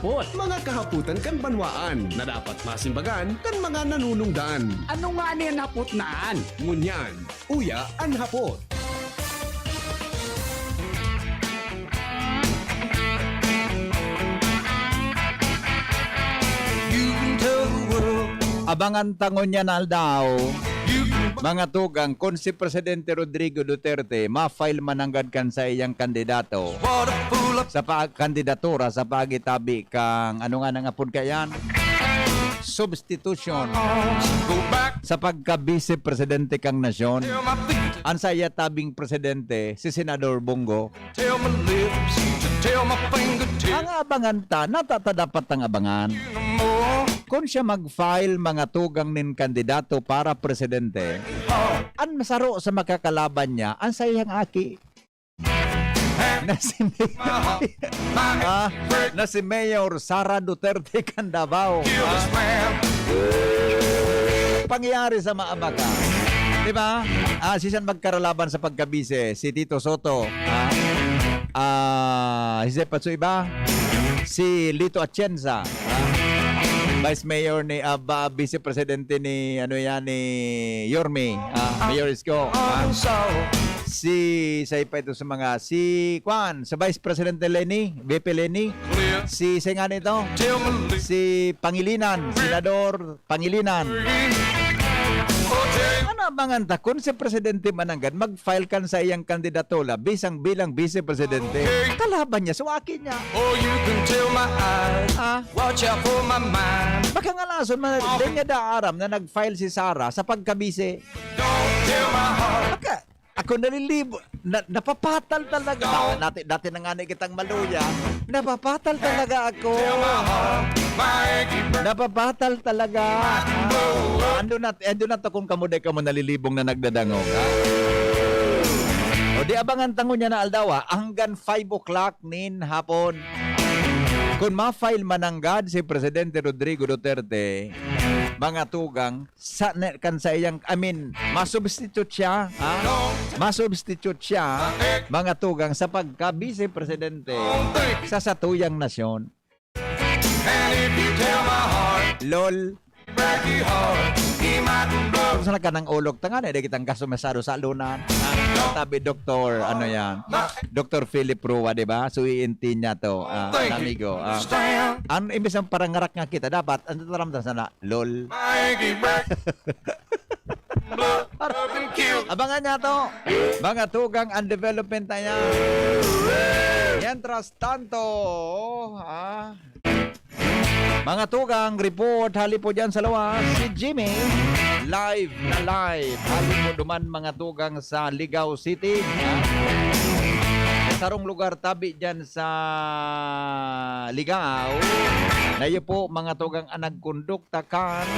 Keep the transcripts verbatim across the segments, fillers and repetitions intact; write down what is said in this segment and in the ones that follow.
Hapot. Mga kahapotan kan banwaan na dapat masimbagan kan mga nanunungdan. Ano nga ni an hapot na an? Ngunyan, uya an hapot. You can tell the world. Abangan ta ngunyan na aldaw, mga tugang, kun si Presidente Rodrigo Duterte ma-file mananggad kan saiyang kandidato sa pa-, kandidatura sa pagitabi kang, ano nga nang apod kaiyan? Substitution sa pagka-vice presidente kang nasyon. An saiya tabing presidente, si Senador Bong Go. Tell my lips to tell my fingertips. Ang abangan ta, nata ta dapat tang abangan. Kun siya mag-file, mga tugang, nin kandidato para presidente, an saro sa makakalaban niya, an saiyang aki. Na si Mayor, ah, na si Mayor Sara Duterte kan Davao. Ah. Pangyayari sa maabaga. Di ba? Ah, sisan magkaralaban sa pagkabise? Si Tito Soto. Ah, ah, si Zepatso iba? Si Lito Atienza. Ah, Vice Mayor ni, ah, ba, Vice Presidente ni, ano yan, ni Yorme. Ah, Mayor Isko. Ah, si, sa ipa ito sa mga, si Kwan, sa Vice Presidente Leni, V P Leni. Si, si nga nito, si Pangilinan, Senador Pangilinan. Ano abangan ta kun si Presidente mananggad mag-file kan saiyang kandidatura bisang bilang Vice Presidente? Kalaban niya, so aki niya. Oh, you can tell my eyes. Ah. Watch out for my mind. Baka ngalason man, di niya daaram na nag-file si Sara sa pagkabise. Don't tell my heart. Baka, ako nalilibo, na, napapatal talaga. Dati, dati na nga na kitang maluya. Napapatal talaga ako. Napapatal talaga. Ando na, ando na to kung kamo, di kamo nalilibong na nagdadangog, ha? O di abangan ta ngunyan na aldaw, ha? Hanggang five o'clock nin hapon. Kung ma-file mananggad si Presidente Rodrigo Duterte, mga tugang, sa, ne-, kan sa iyang, I mean, masubstitute siya, ha? Masubstitute siya, mga tugang, sa pagka-vice presidente sa satuyang nasyon. And if you tell my heart, lol. Break your heart, he might blow. Kung saan ka ng ulog, tanga na, di kitang gaso masaro sa lunan. Tabi, doktor, ano yan? Doktor Philip Rua, di ba? So, iintin niya to, ah, amigo. Ah, ang imbis ng parangarak nga kita, dapat, ang tataram sana, lol. Abangan niya to. Mga tugang ang development na yan. Mientras tanto, ah, mga tugang, report, hali po dyan sa lawas, si Jimmy, live na live. Hali po duman, mga tugang, sa Ligao City. Ah, sa sarong lugar tabi dyan sa Ligao. Na iyo po, mga tugang, ang nagkondukta kan,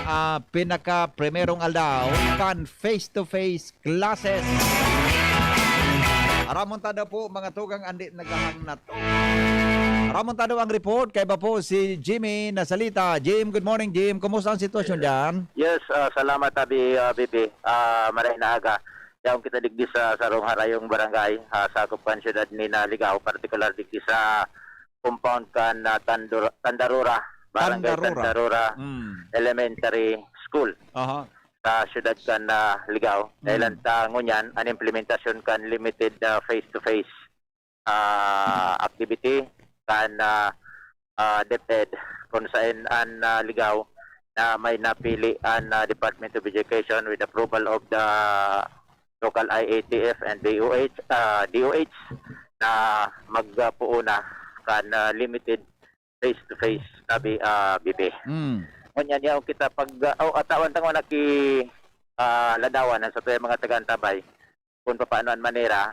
ah, pinaka-primerong aldaw kan face-to-face classes. Aramon ta daw po, mga tugang, andi naghahang na to. Aramon ta daw ang report, kaiba po si Jimmy Nasalita. Jim, good morning, Jim. Kumusta ang sitwasyon dyan? Yes, ah, salamat, Abi, ah, B B. Ah, maray na aga. Yaon kita digdi sa sarong harayong barangay, ah, sakop kan siyudad ni Naligao, partikular digdi sa compound kan, ah, Tandor-, Tandarura, Barangay Tandarura. Tandarura Mm. Elementary School Aha. sa siyudad kan, ah, Ligao. Mm. Dahilan ta ngunyan an implementasyon kan limited, ah, face-to-face, ah, activity kan, ah, ah, DepEd, kung saan an, ah, Ligao na may napili an, ah, Department of Education with approval of the local I A T F and D O H, ah, D O H na magpuuna kan, ah, limited face-to-face, sabi, ah, B B. Mm. Ngunyan, yaon kita pag, ah, oh, atawan ta ngunyan ki, ah, ladawan ang sa mga taga-antabay kung papaano ang manera.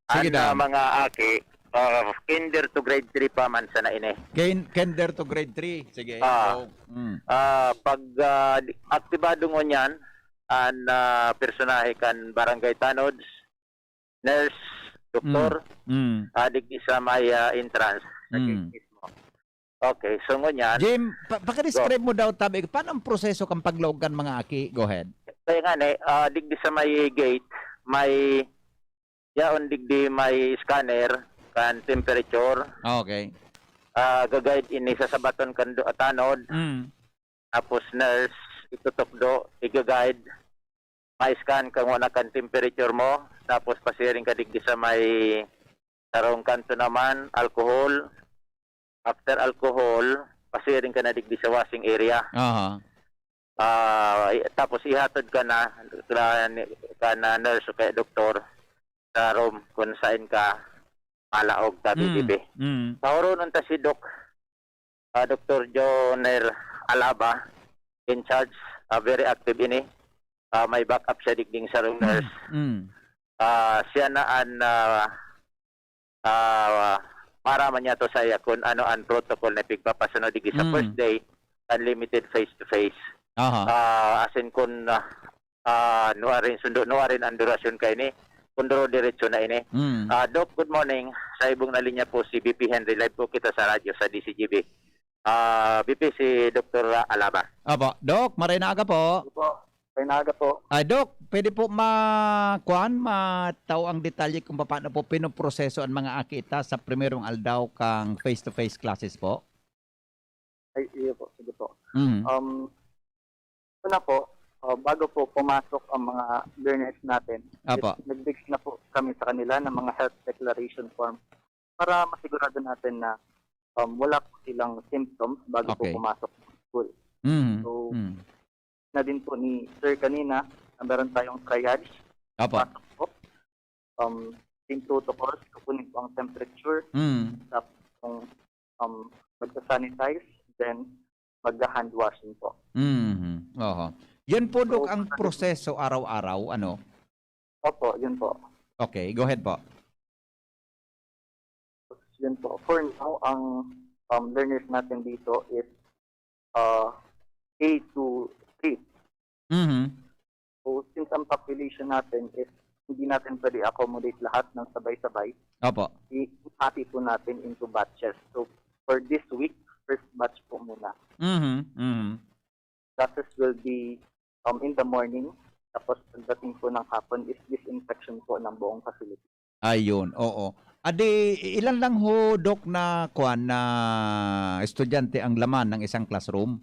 Sige, ang, ah, mga aki, ah, kinder to grade three pa man sana ini. Kin-, kinder to grade three. Sige. Ah. So, mm. Ah, pag, ah, di-, aktibado ngunyan, ang, ah, personahe kan barangay tanods, nurse, doktor, Mm. Mm. ah, digdi sa may, ah, entrance, sa Mm. gate mismo. Okay, so ngunyan, Jim, pa-, pakadescribe Go. mo daw, tabi, paano ang proseso kan paglaog kan mga aki? Go ahead. Kaya nga, ne, ah, digdi sa may gate, may, yaon digdi may scanner, kan temperature. Ah, okay. ah, ga-guide ini, sasabaton kan do-, tanod, Mm. tapos nurse, itutukdo, iga-guide, ma-scan kung wala kan temperature mo, tapos pasiring ka digdi sa may sarong kanto naman, alcohol. After alcohol, pasiring ka na digdi sa washing area. Aha. Ah, i-, tapos ihatod ka na, ka, ka na nurse o kaya doktor sa room kung saan ka malaog, tabi, Mm, bibi. mm. Pahuronon ta si Doc, ah, Doktor Joner Alaba, in charge, ah, very active ini. Ah, may backup siya digding sa room nurse. Mm. Ah, siya na an, ah, ah, maaraman niya to saya kung ano ang protocol na pigpapasunod digdi sa Mm. first day, unlimited face to face. Aha. Ah, as in kung, ah, ah, nuarin, sundo, nuarin ang durasyon kaini, kung duro diretso na ini. Mm. Ah, Doc, good morning. Sa ibong na linya po si B P Henry. Live po kita sa radyo sa D C G B. Ah, B P, si Doktor Alaba. Apo. Doc, maray na aga po. Opo. Maray na aga po. Ay, Doc, pwede po ma-, kuwan, matao ang detalye kung paano po pinoproseso ang mga aki ita sa primerong aldaw kang face-to-face classes po? Ay, iyo po. Sige po. Mhm. Um, una po, uh, bago po pumasok ang mga learners natin, Apo. is nagbigay na po kami sa kanila ng mga health declaration form para masigurado natin na, um, wala po silang symptoms bago po Okay. pumasok sa school. Mhm. So, Mhm. na din po ni Sir kanina, na meron tayong triage. Apo. Pasok po. Um, same protocols, kukunin po ang temperature. Mm. Tapos kung, um, magsa-sanitize, then magha-hand washing po. Mhm. Oho. Yan po, So, Dok, ang ano proseso araw-araw, ano? Opo, yun po. Okay, go ahead po. Yun po. For now, ang, um, learners natin dito is, uh, K to three. Mhm. So, since ang population natin is hindi natin pwede accommodate lahat ng sabay-sabay, Opo. i-, i-hati po natin into batches. So, for this week, first batch po muna. Mhm, mhm. Classes will be, um, in the morning, tapos pagdating po ng hapon is disinfection po ng buong facility. Ayun, oo. Adi, ilan lang ho, Dok, na kwan, na estudyante ang laman ng isang classroom?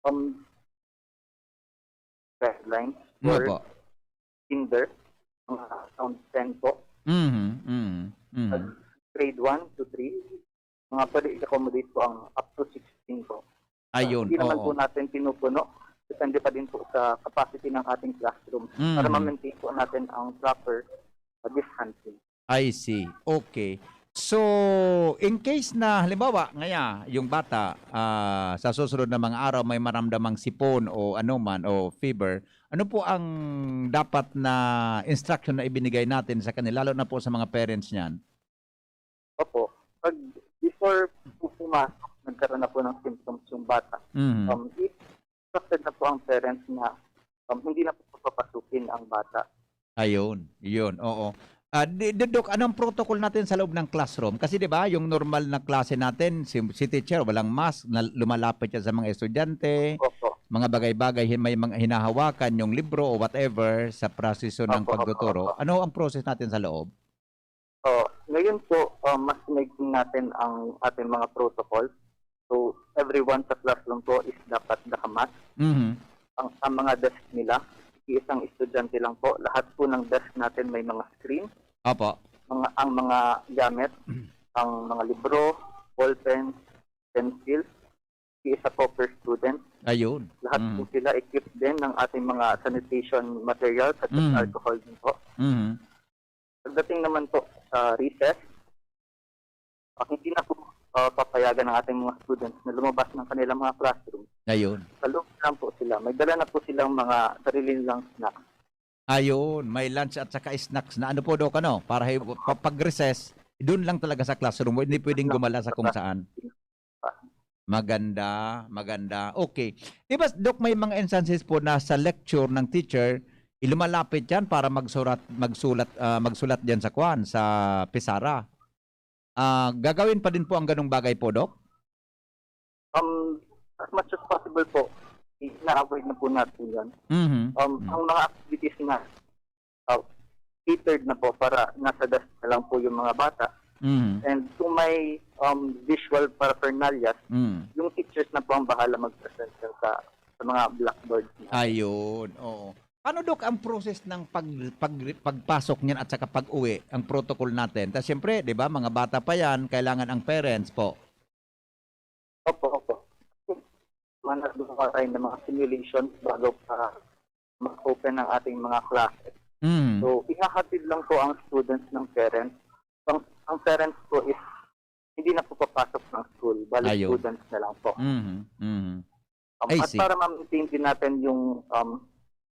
Um, guidelines Ano for po? kinder, mga around ten po. Mhm, mhm, mhm. Pag grade one to three, mga pwede i-accommodate po ang up to sixteen po. Ayun, Hindi naman oo. po natin pinupuno. Depende pa din po sa capacity ng ating classroom para Mhm. ma-maintain po natin ang proper, uh, distancing. I see. Okay. So, in case na, halimbawa, ngaya, yung bata, ah, sa susunod na mga araw may maramdamang sipon o ano man, o fever, ano po ang dapat na instruction na ibinigay natin sa kanila, lalo na po sa mga parents niyan? Opo. Pag before po pumasok, nagkaroon na po ng symptoms yung bata. Mhm. Um, instructed na po ang parents na, um, hindi na po papapasukin ang bata. Ayun, yun, oo. Ah, di, di, Doc, anong protocol natin sa loob ng classroom? Kasi, di ba, yung normal na klase natin, si, si teacher, walang mask, na, lumalapit siya sa mga estudyante, Opo. mga bagay-bagay, hin-, may mga hinahawakan, yung libro o whatever, sa proseso ng Opo, opo, pagtuturo. opo. Ano ang process natin sa loob? Oh, ngayon po, ah, mas tinignan natin ang ating mga protocols. So, everyone sa classroom po is dapat naka-mask. Mhm. Ang, ang mga desk nila, isang estudyante lang po. Lahat po ng desk natin may mga screen. Opo. Mga, ang mga gamit, ang mga libro, ballpen, pencil, isa po per student. Ayun. Lahat Mm. po sila equipped din ng ating mga sanitation materials at Mhm. alcohol din po. Mhm. Pagdating naman po sa recess, ah, hindi na po, ah, papayagan ng ating mga students na lumabas ng kanilang mga classroom. Ayun. Sa loob lang po sila. May dala na po silang mga sarili nilang snacks. Ayun, may lunch at saka snacks na ano po, Doc, ano, para hi-, pa-, pag recess, doon lang talaga sa classroom, hindi pwedeng gumala sa kung saan. Maganda, maganda. Okay. Di ba, Doc, may mga instances po na sa lecture ng teacher, lumalapit yan para magsurat, magsulat, ah, magsulat diyan sa kwan, sa pisara. Ah, gagawin pa din po ang ganong bagay po, Doc? Um, as much as possible po, ina-avoid na po natin yan. Mhm. Um, Mm. ang mga activities na, uh, catered na po para nasa desk na lang po yung mga bata, Mhm. And kung may, um, visual paraphernalias, Mm. yung teachers na po ang bahala mag-present dun sa, sa mga blackboard. Ayun, oo. Paano, Dok, ang process ng pag-, pag-, pagpasok niyan at saka pag-uwi, ang protocol natin? Tas siyempre, di ba, mga bata pa yan, kailangan ang parents po. Opo, opo. Mga nagagawa tayo ng mga simulations bago pa mag-open ang ating mga classes. Mm. So, ihahatid lang po ang students ng parents. Ang, ang parents po is hindi na po papasok ng school, bali Ayun. students na lang po. Mhm, mhm. Um, I at see. para ma-maintain din natin yung, um,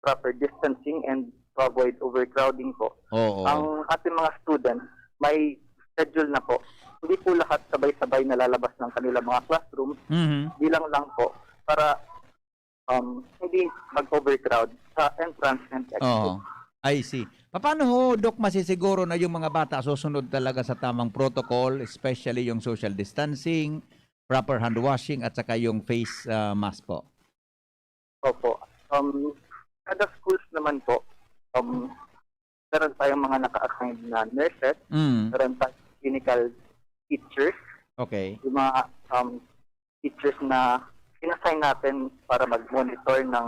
proper distancing and to avoid overcrowding po, Oo. ang ating mga students may schedule na po. Hindi po lahat sabay-sabay nalalabas ng kanilang mga classroom. Mhm. Bilang lang po para, um, hindi mag-overcrowd sa entrance and exit. Oo. I see. Paano ho, Doc, masisiguro na yung mga bata susunod talaga sa tamang protocol, especially yung social distancing, proper hand washing, at saka yung face, ah, mask po? Opo. Um, kada schools naman po, um, meron tayong mga naka-assign na nurses, Mm. meron tayong clinical teachers, Okay. yung mga, um, teachers na in-assign natin para mag-monitor ng,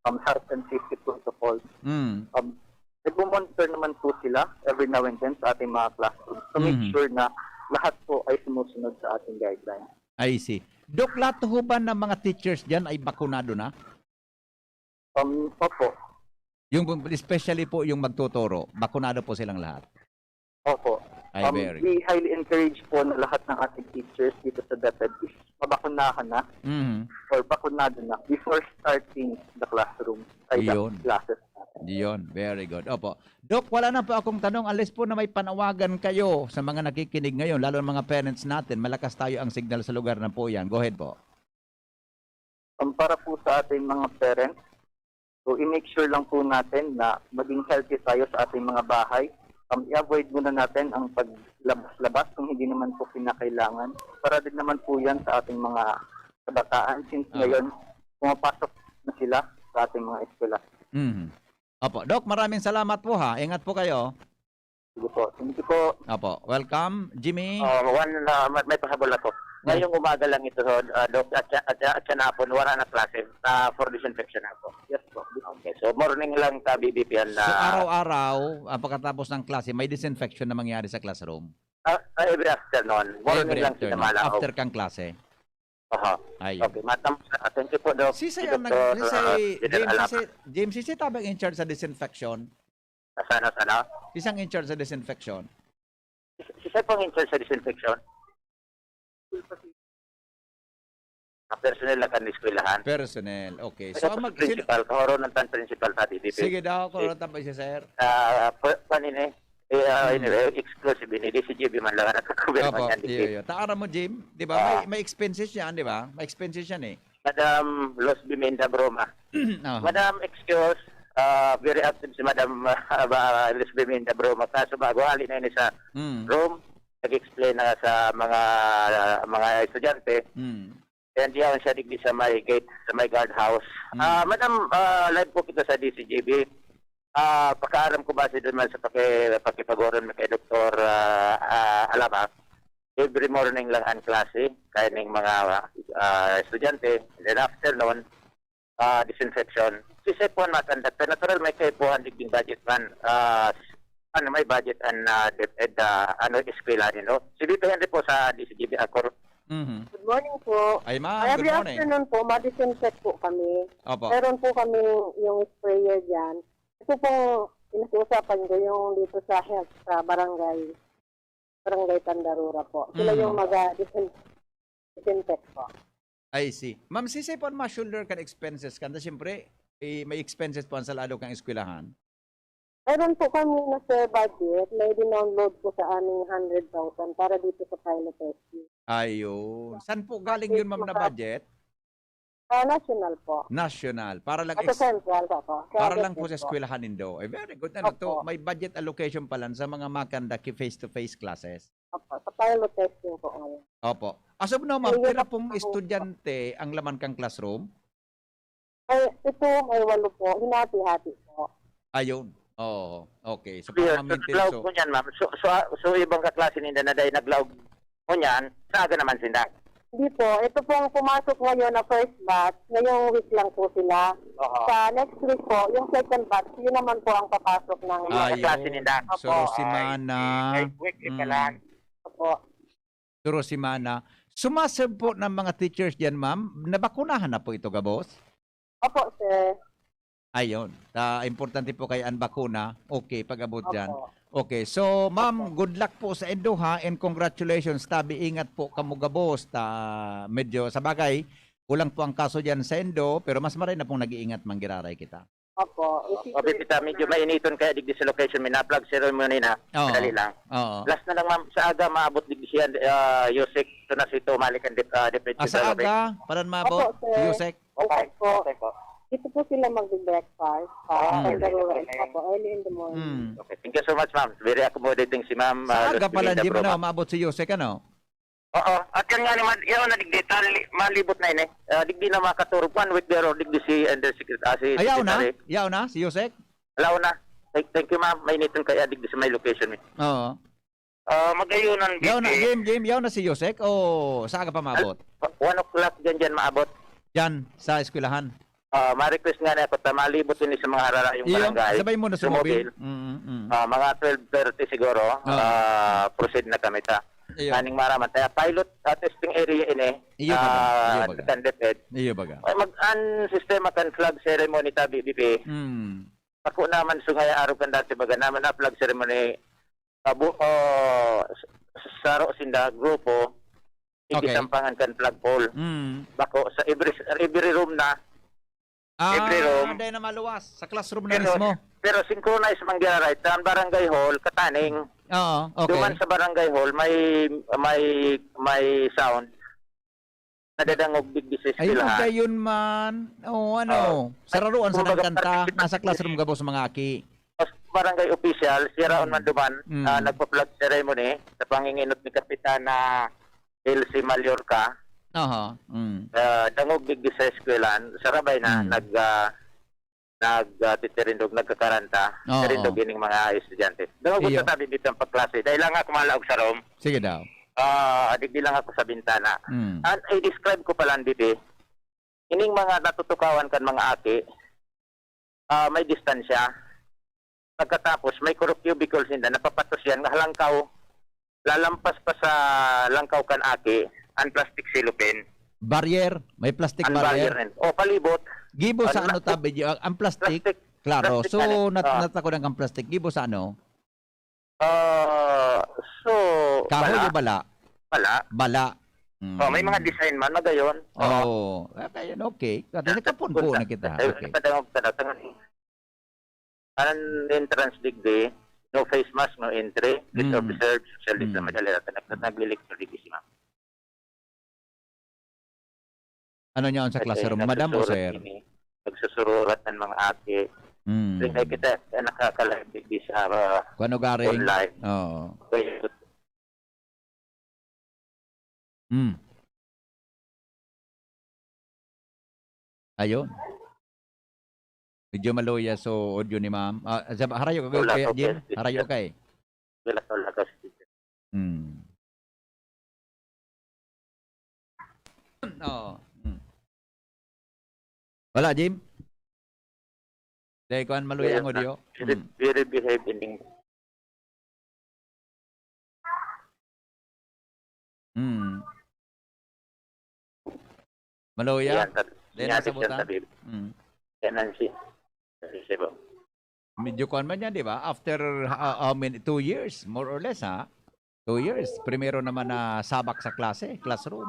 um, health and safety protocols. Mm. Um, nagmo-monitor naman po sila every now and then sa ating mga classrooms to make Mhm. sure na lahat po ay sumusunod sa ating guidelines. I see. Doc, lahat ho ba ng mga teachers diyan ay bakunado na? Um, opo. Yung, especially po yung magtuturo, bakunado po silang lahat? Opo. Ay, Um, very we highly encourage po na lahat ng ating teachers dito sa DepEd is mabakunahan na Mhm. or bakunado na before starting the classroom, ay, the Iyon. classes natin. Iyon, very good. Opo. Doc, wala na po akong tanong unless po na may panawagan kayo sa mga nakikinig ngayon, lalo ang mga parents natin. Malakas tayo ang signal sa lugar na po yan. Go ahead po. Um, para po sa ating mga parents, so i-make sure lang po natin na maging healthy tayo sa ating mga bahay. Um, i-avoid muna natin ang paglabas-labas kung hindi naman po kinakailangan. Para din naman po yan sa ating mga kabataan since Ah. ngayon pumapasok na sila sa ating mga eskwela. Mhm. Opo. Doc, maraming salamat po ha. Ingat po kayo. Sige po. Thank you po. Opo. Welcome, Jimmy. Ah, one, ah, may, may pahabol ako. Yeah. Ngayong umaga lang ito, ah, Doc, at, at, at hapon, wala na klase. Ah, for disinfection na po. Yes po. Okay. So, morning lang sa B B P yan So, na araw-araw, ah, pagkatapos ng klase, may disinfection na mangyari sa classroom? Ah, ah, every afternoon. Morning Every lang afternoon, sinamala ako. after kang klase? Aha. Ayun. Okay, matam-, ah, thank you po, Doc. Si Si Sir ang nag-, Doktor, si Sir ah, Peter James, si Alama. Sir James, si Sir tabang in charge sa disinfection? Sana, sana. Si Sir ang in charge sa disinfection? Si, si Sir pong in charge sa disinfection? Ah, personnel na kan eskwelahan. Personnel, okay. So, Pero ang mag-, sino principal, kahoronan tan principal sa D D P. Sige daw, kahoronan tan pa si Sir. Ah, pa-, paano ini? Eh, ah, Hmm. anyway, exclusive ini. D C G B man lang ang nagka-cover Opo, man yan, iyo, di ba? iyo. Ta, aram mo, Jim, di ba? Ah. May, may expenses yan, di ba? May expenses yan eh. Madam Luz Biminda Broma. Aha. Madam, excuse, ah, very active si Madam, ah, ba, Luz Biminda Broma. Kaso bago hali na ini sa Hmm. room, nag-explain na sa mga, mga estudyante. Hmm. Kaya diyan siya digdi sa may gate, sa may guard house. Hmm. Ah, madam, ah, live po kita sa D C G B. Ah, pakaaram ko base din man sa paki-, pakipag-oron mo kay Doktor, ah, ah, Alama, every morning lang ang klase, kaya ning mga, ah, estudyante, then afternoon, ah, disinfection. Si Sir po ang makandak, natural may kaipuhan digding budget man. Ah, ano, may budget ang, ah, DepEd, ah, ano, eskwela nindo. Si Bibi Henry po sa D C G B Acor. Mhm. Good morning po. Ay, ma'am, Ay, good every morning. afternoon po, ma-disinfect po kami. Opo. Meron po kami yung sprayer dyan. Ito pong pinag-uusapan ko, yung dito sa health, sa barangay, barangay Tandarura po. Sila Mm. yung mag-, ah, disin-, disinfect po. I see. Ma'am, sisay po ang ma-shoulder kan expenses kan? Ta siyempre, eh, may expenses po ang salado kang eskwelahan. Meron po kami na, sir, budget. May dinownload po sa aming hundred thousand para dito sa pilot testing. Ayun. Saan po galing yun, ma'am, na budget? Ah, national po. National. Para lang At sa ex-, central po po. Sa para lang po budget sa po. eskwelahan nindo. Eh, very good. Ano to? Opo. May budget allocation pala sa mga makanda ki face-to-face classes. Opo. Sa pilot testing po ngayon. Opo. As of now, ma'am, Ayun pira na pong po. estudyante ang laman kang classroom? Ay, ito, may walo po. Hinati-hati po. Ayun. Oo, okay. So, para ma-maintain, so, laog ngunyan, ma'am. So, so, so, ibang kaklase ninda na dai naglaog ngunyan, sa aga naman sinda. Hindi po. Ito pong pumasok ngayon na first batch, ngayong week lang po sila. Oo. Sa next week po, yung second batch, yun naman po ang papasok ng... Ibang kaklase ninda. Ayun. Opo. So, si Mana. Ay, ay, weekly pala. Mm. Opo. Duro si Mana. Sumaserve po ng mga teachers diyan, ma'am. Nabakunahan na po ito gabos? Opo, sir. Ayun. Ta, importante po kay ang bakuna. Okay, pag-abot diyan. Opo. Okay. So, ma'am, good luck po sa indo, ha, and congratulations. Tabi, ingat po kamo gabos. Ta, medyo, sa bagay, kulang po ang kaso diyan sa indo, pero mas maray na pong nag-iingat, manggiraray kita. Opo. Opo, Bipita, medyo mainiton kaya digdi sa location, may na-flag ceremony na. Oo. Madali lang. Oo. Last na lang, ma'am, sa aga, maabot digdi siya, ah, Yusek, ito na si Tomalik and Dep-, ah, Deped Ah, sa aga, paran maabot, Opo, sir. Yusek? Okay, Opo. Okay po. Dito po sila magbe-breakfast. Ah, Mm. Sa early in the Daruan. morning. Opo, early in the morning. Mm. Okay, thank you so much, ma'am. Very accommodating si ma'am, Sa ah, aga pa lang, Lucinda di mo na Bromac. Maabot si Yusek, ano? Oo. At yan nga naman, yaon na digdi, tali-, malibot na ini. Ah, digdi na makaturog. One week there, digdi si Undersecret-, ah, si Ayaw na? Secretary. Yaw na, si Yusek? Alaw na. Thank, thank you, ma'am. Mainiton kaya digdi sa may location, eh. Oo. Ah, magayonan, Yaw na, B P. Game, game, yaw na si Yusek o sa aga pa maabot? Al-, one o'clock dyan, dyan maabot. Dyan, sa eskwelahan? Ah, ma-request nga na ako, ta malibot ini sa mga hararayong Iyo, barangay. Sabay mo na sumobil. Sumobil. Mm, mm. Ah, mga twelve thirty siguro, Ah. ah, proceed na kami ta. Iyo. Aning maraman. Kaya pilot, ah, testing area ini, Iyo baga, ah, iyo baga. Sa Candipet. Iyo baga. Ay, mag-, an sistema kan flag ceremony ta, B P P. Mm. Ako naman, sungay arog kan dati, baga naman na flag ceremony, ah, bu-, ah, s-, s-, saro sinda, grupo, Okay. ikisampangan kan flagpole. Mm. Bako, sa every, every room na, Ah, every room. Dai na maluwas. Sa classroom na Pero, mismo. pero synchronize man gira, right? Ang barangay hall, kataning. Oo, okay. Duman sa barangay hall, may, may, may sound. Nadadangog digdi sa Ay, eskwelahan. Magayon man. Oo, ano, Oo. sararuan sa Kumbaga, nangkanta, parang nasa classroom gabos mga aki. Mas barangay official, siya raon Mm. man duman, Mm. ah, nagpa-flag ceremony sa panginginot ni Kapitana Elsie Mallorca. Aha, mm. Ah, dangog digdi sa eskwelahan, sarabay na Mm. nag, ah, nag, ah, titirindog, nagkakaranta, Oo. tirindog ining mga estudyante. Dangog Iyo. sa tabi dito ang pagklase. Dahil lang ako malaog sa room. Sige daw. Ah, digdi lang ako sa bintana. Mm. An, i-describe ko pa lang, didi. Ining mga natutukawan kan mga aki, ah, may distansya. Pagkatapos, may kuro-, cubicle sinda, napapatos yan, nga halangkaw, lalampas pa sa langkaw kan aki, ang plastic cellophane. Barrier? May plastic Ang barrier? barrier rin. O, palibot. Gibo Ang sa ano plastic, tabi, ang plastic, plastic, klaro. plastic So, na rin. nat-, Ah. natakudan kang plastic. Gibo sa ano? Ah, so, Kahoy bala. o bala? Bala. Bala. Oh, may Mm. mga design man, magayon. Oo. Oh, okay, yun, okay. Kasi Sa kapunpo pagpunta. na kita. Sa Okay. pagdangog ka na, tangan-, an entrance digdi, no face mask, no entry. Please Mm. observe social distance. Mm. Madali lang. Nag-, nag-lecture digdi si ma'am. Ano niya on sa Kasi classroom, madam o nagsusurat sir? ini, nagsusururat ang mga aki. Mm. Rin kay kita, eh, nakakalabi sa, uh, Kuwan o garing? online. Oo. Kaya Mm. Ayun. Medyo maluya so audio ni ma'am. Ah, sa, harayo ka, Wala Kuya ko, Jim? Kuya Jim. Harayo ka eh. Wala ko, wala ko, Kuya Jim. Hmm. Oo. Hmm. Wala, Jim? Dahil kuwan, maluya ang Ayun na. audio. Very, Hmm. very behave in English. Hmm. Maluya? Yan, tat-, Dahil yan, nasa tat-, buta? tabi. Hmm. Yan ang si-, si Cebu. Medyo kuwan man yan, di ba? After, ah, how many, two years, more or less, ha? Two years. Primero naman na sabak sa klase, classroom.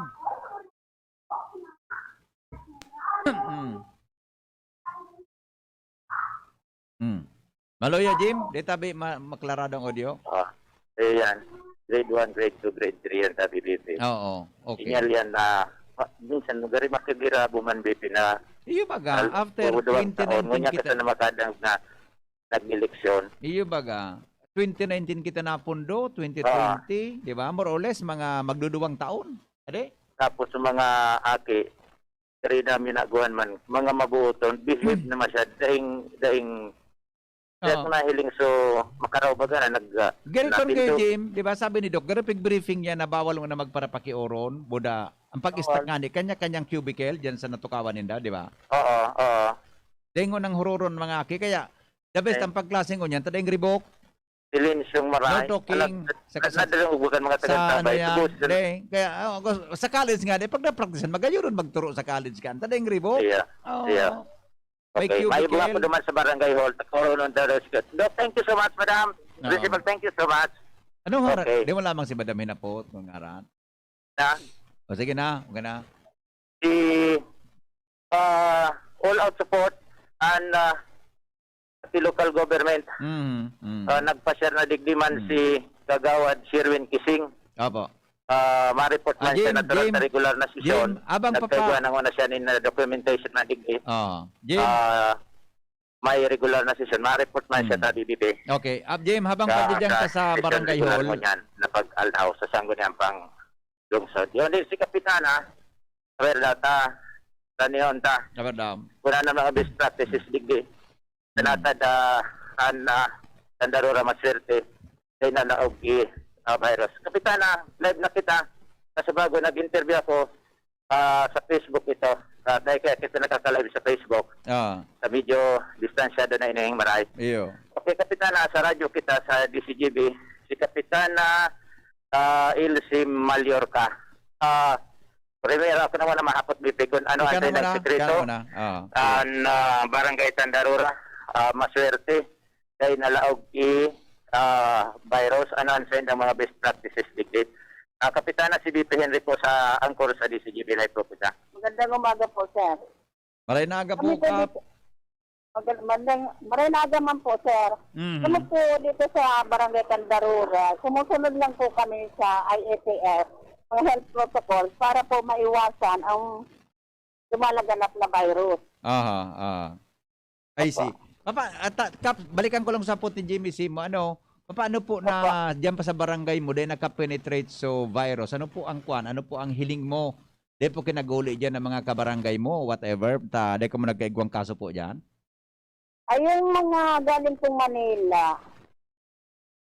Hmm. Hmm. Maluya, Jim? Di tabi ma-, maklarado ang audio? Ah, eh, yan. Grade one, grade two, grade three yan, tabi, B P. Oo, okay. Sinyal yan na, ma-, minsan, gari makibirabo man, B P, na Iyo baga, al-, after duwang taon, twenty nineteen ngunyan kita kita na makadang na nag-eleksyon. Iyo baga, twenty nineteen kita napundo, twenty twenty, Ah. di ba? More or less, mga magduduwang taon. Ade? Tapos, sa mga aki, Diri namin naguhan man, mga mabuoton, behave Mm. na masyad, daing, daing, Kaya Oo. ko nahiling so makaraw baga na nag ah, Gari kon kayo, napindot. Jim, di ba sabi ni Doc, gari pig-briefing niya na bawal na magparapakioron, buda, ang pag-stack Bawal. nga ni, kanya-kanyang cubicle, dyan sa natukawan ninda, di ba? Oo, oo. Dengon ang huroron, mga aki, kaya, the best Eh. ang pagklaseng ngunyan, tadeng ribok, Silensyong maray. No talking. Alam, Sa kasal- nadalungog ka mga sa ano taga-sabay. yan, Subos, de, kaya, oh, sa college nga, de, pag napraktisan, magayon, magturo sa college ka, tadeng ribok. Iya, Oo. iya. May Okay, may iba cubicle. ako naman sa barangay hall. Nagkaroon ng daras ka. Doc, thank you so much, madam. Oo. Principal, thank you so much. Ano nga, Okay. di mo lamang si Madam Hinapot, kung aran. Na, O sige na, okay na. si ah, all out support and ah, si local government. Mm, mm. Ah, nagpa-share na digdi man Mm. si Kagawad Sherwin Kising. Opo. Ah, ma-report Ah, man siya Jim, natural Jim, sa regular na sesyon. Jim, abang pa pa. Nagkaigwa na muna siya nin ah, documentation na digdi. Oh, Jim. Ah, may regular na session. Ma-report man siya Mm. sa D B P. Okay, ah, Jim, habang Sa- padidyang ka sa session barangay regular hall. mo niyan, na pag-aldaw sa sangguniang pang lungsod. Yun din si Kapitana, Roberta, Tanihon ta. Kapitana. Kuna na mga best practices digdi. Sa Hmm. natad, ah, an, ah, Tandarura, maswerte. Kaya nalaog i ah, virus. Kapitana, live na kita. Kasi bago nag-interview ako, ah, sa Facebook ito. Ah, dahil kaya kita nakaka-live sa Facebook. Ah, Sa medyo distansyado na inihing maray. iyo. Okay, Kapitana, sa radyo kita sa D C G B. Si Kapitana ah, Ilse Mallorca. Ah, primero ako naman na mahapot, B P, kung ano ang Ikaw na kailang muna, sekreto. ikaw na muna. Ah. An ah, barangay Tandarura, ah, maswerte. Kaya nalaog i ah, virus, ano ang sa indang mga best practices digdi. Ah, Kapitana, si B P Henry po sa angkor sa D C G B Live po kita. Magandang umaga po, sir. Maray na aga po, Kami po Kap. dito, magandang, maray na aga man po, sir. Mhm. Kami po dito sa Barangay Tandarura, sumusunod lang po kami sa I A T F, mga health protocol, para po maiwasan ang lumalaganap na virus. Aha, ah. I Opo. see. Papa, at, ah, Kap, balikan ko lang sa puti, Jimmy, si mo, ano, paano po na Opo. diyan pa sa barangay mo, dahil nagka-penetrate so virus, ano po ang kwan? Ano po ang hiling mo? Di po kinaguli diyan ng mga kabarangay mo, whatever, ta, di ka mo nagkaigwang kaso po diyan? Ay, yung mga galing pong Manila,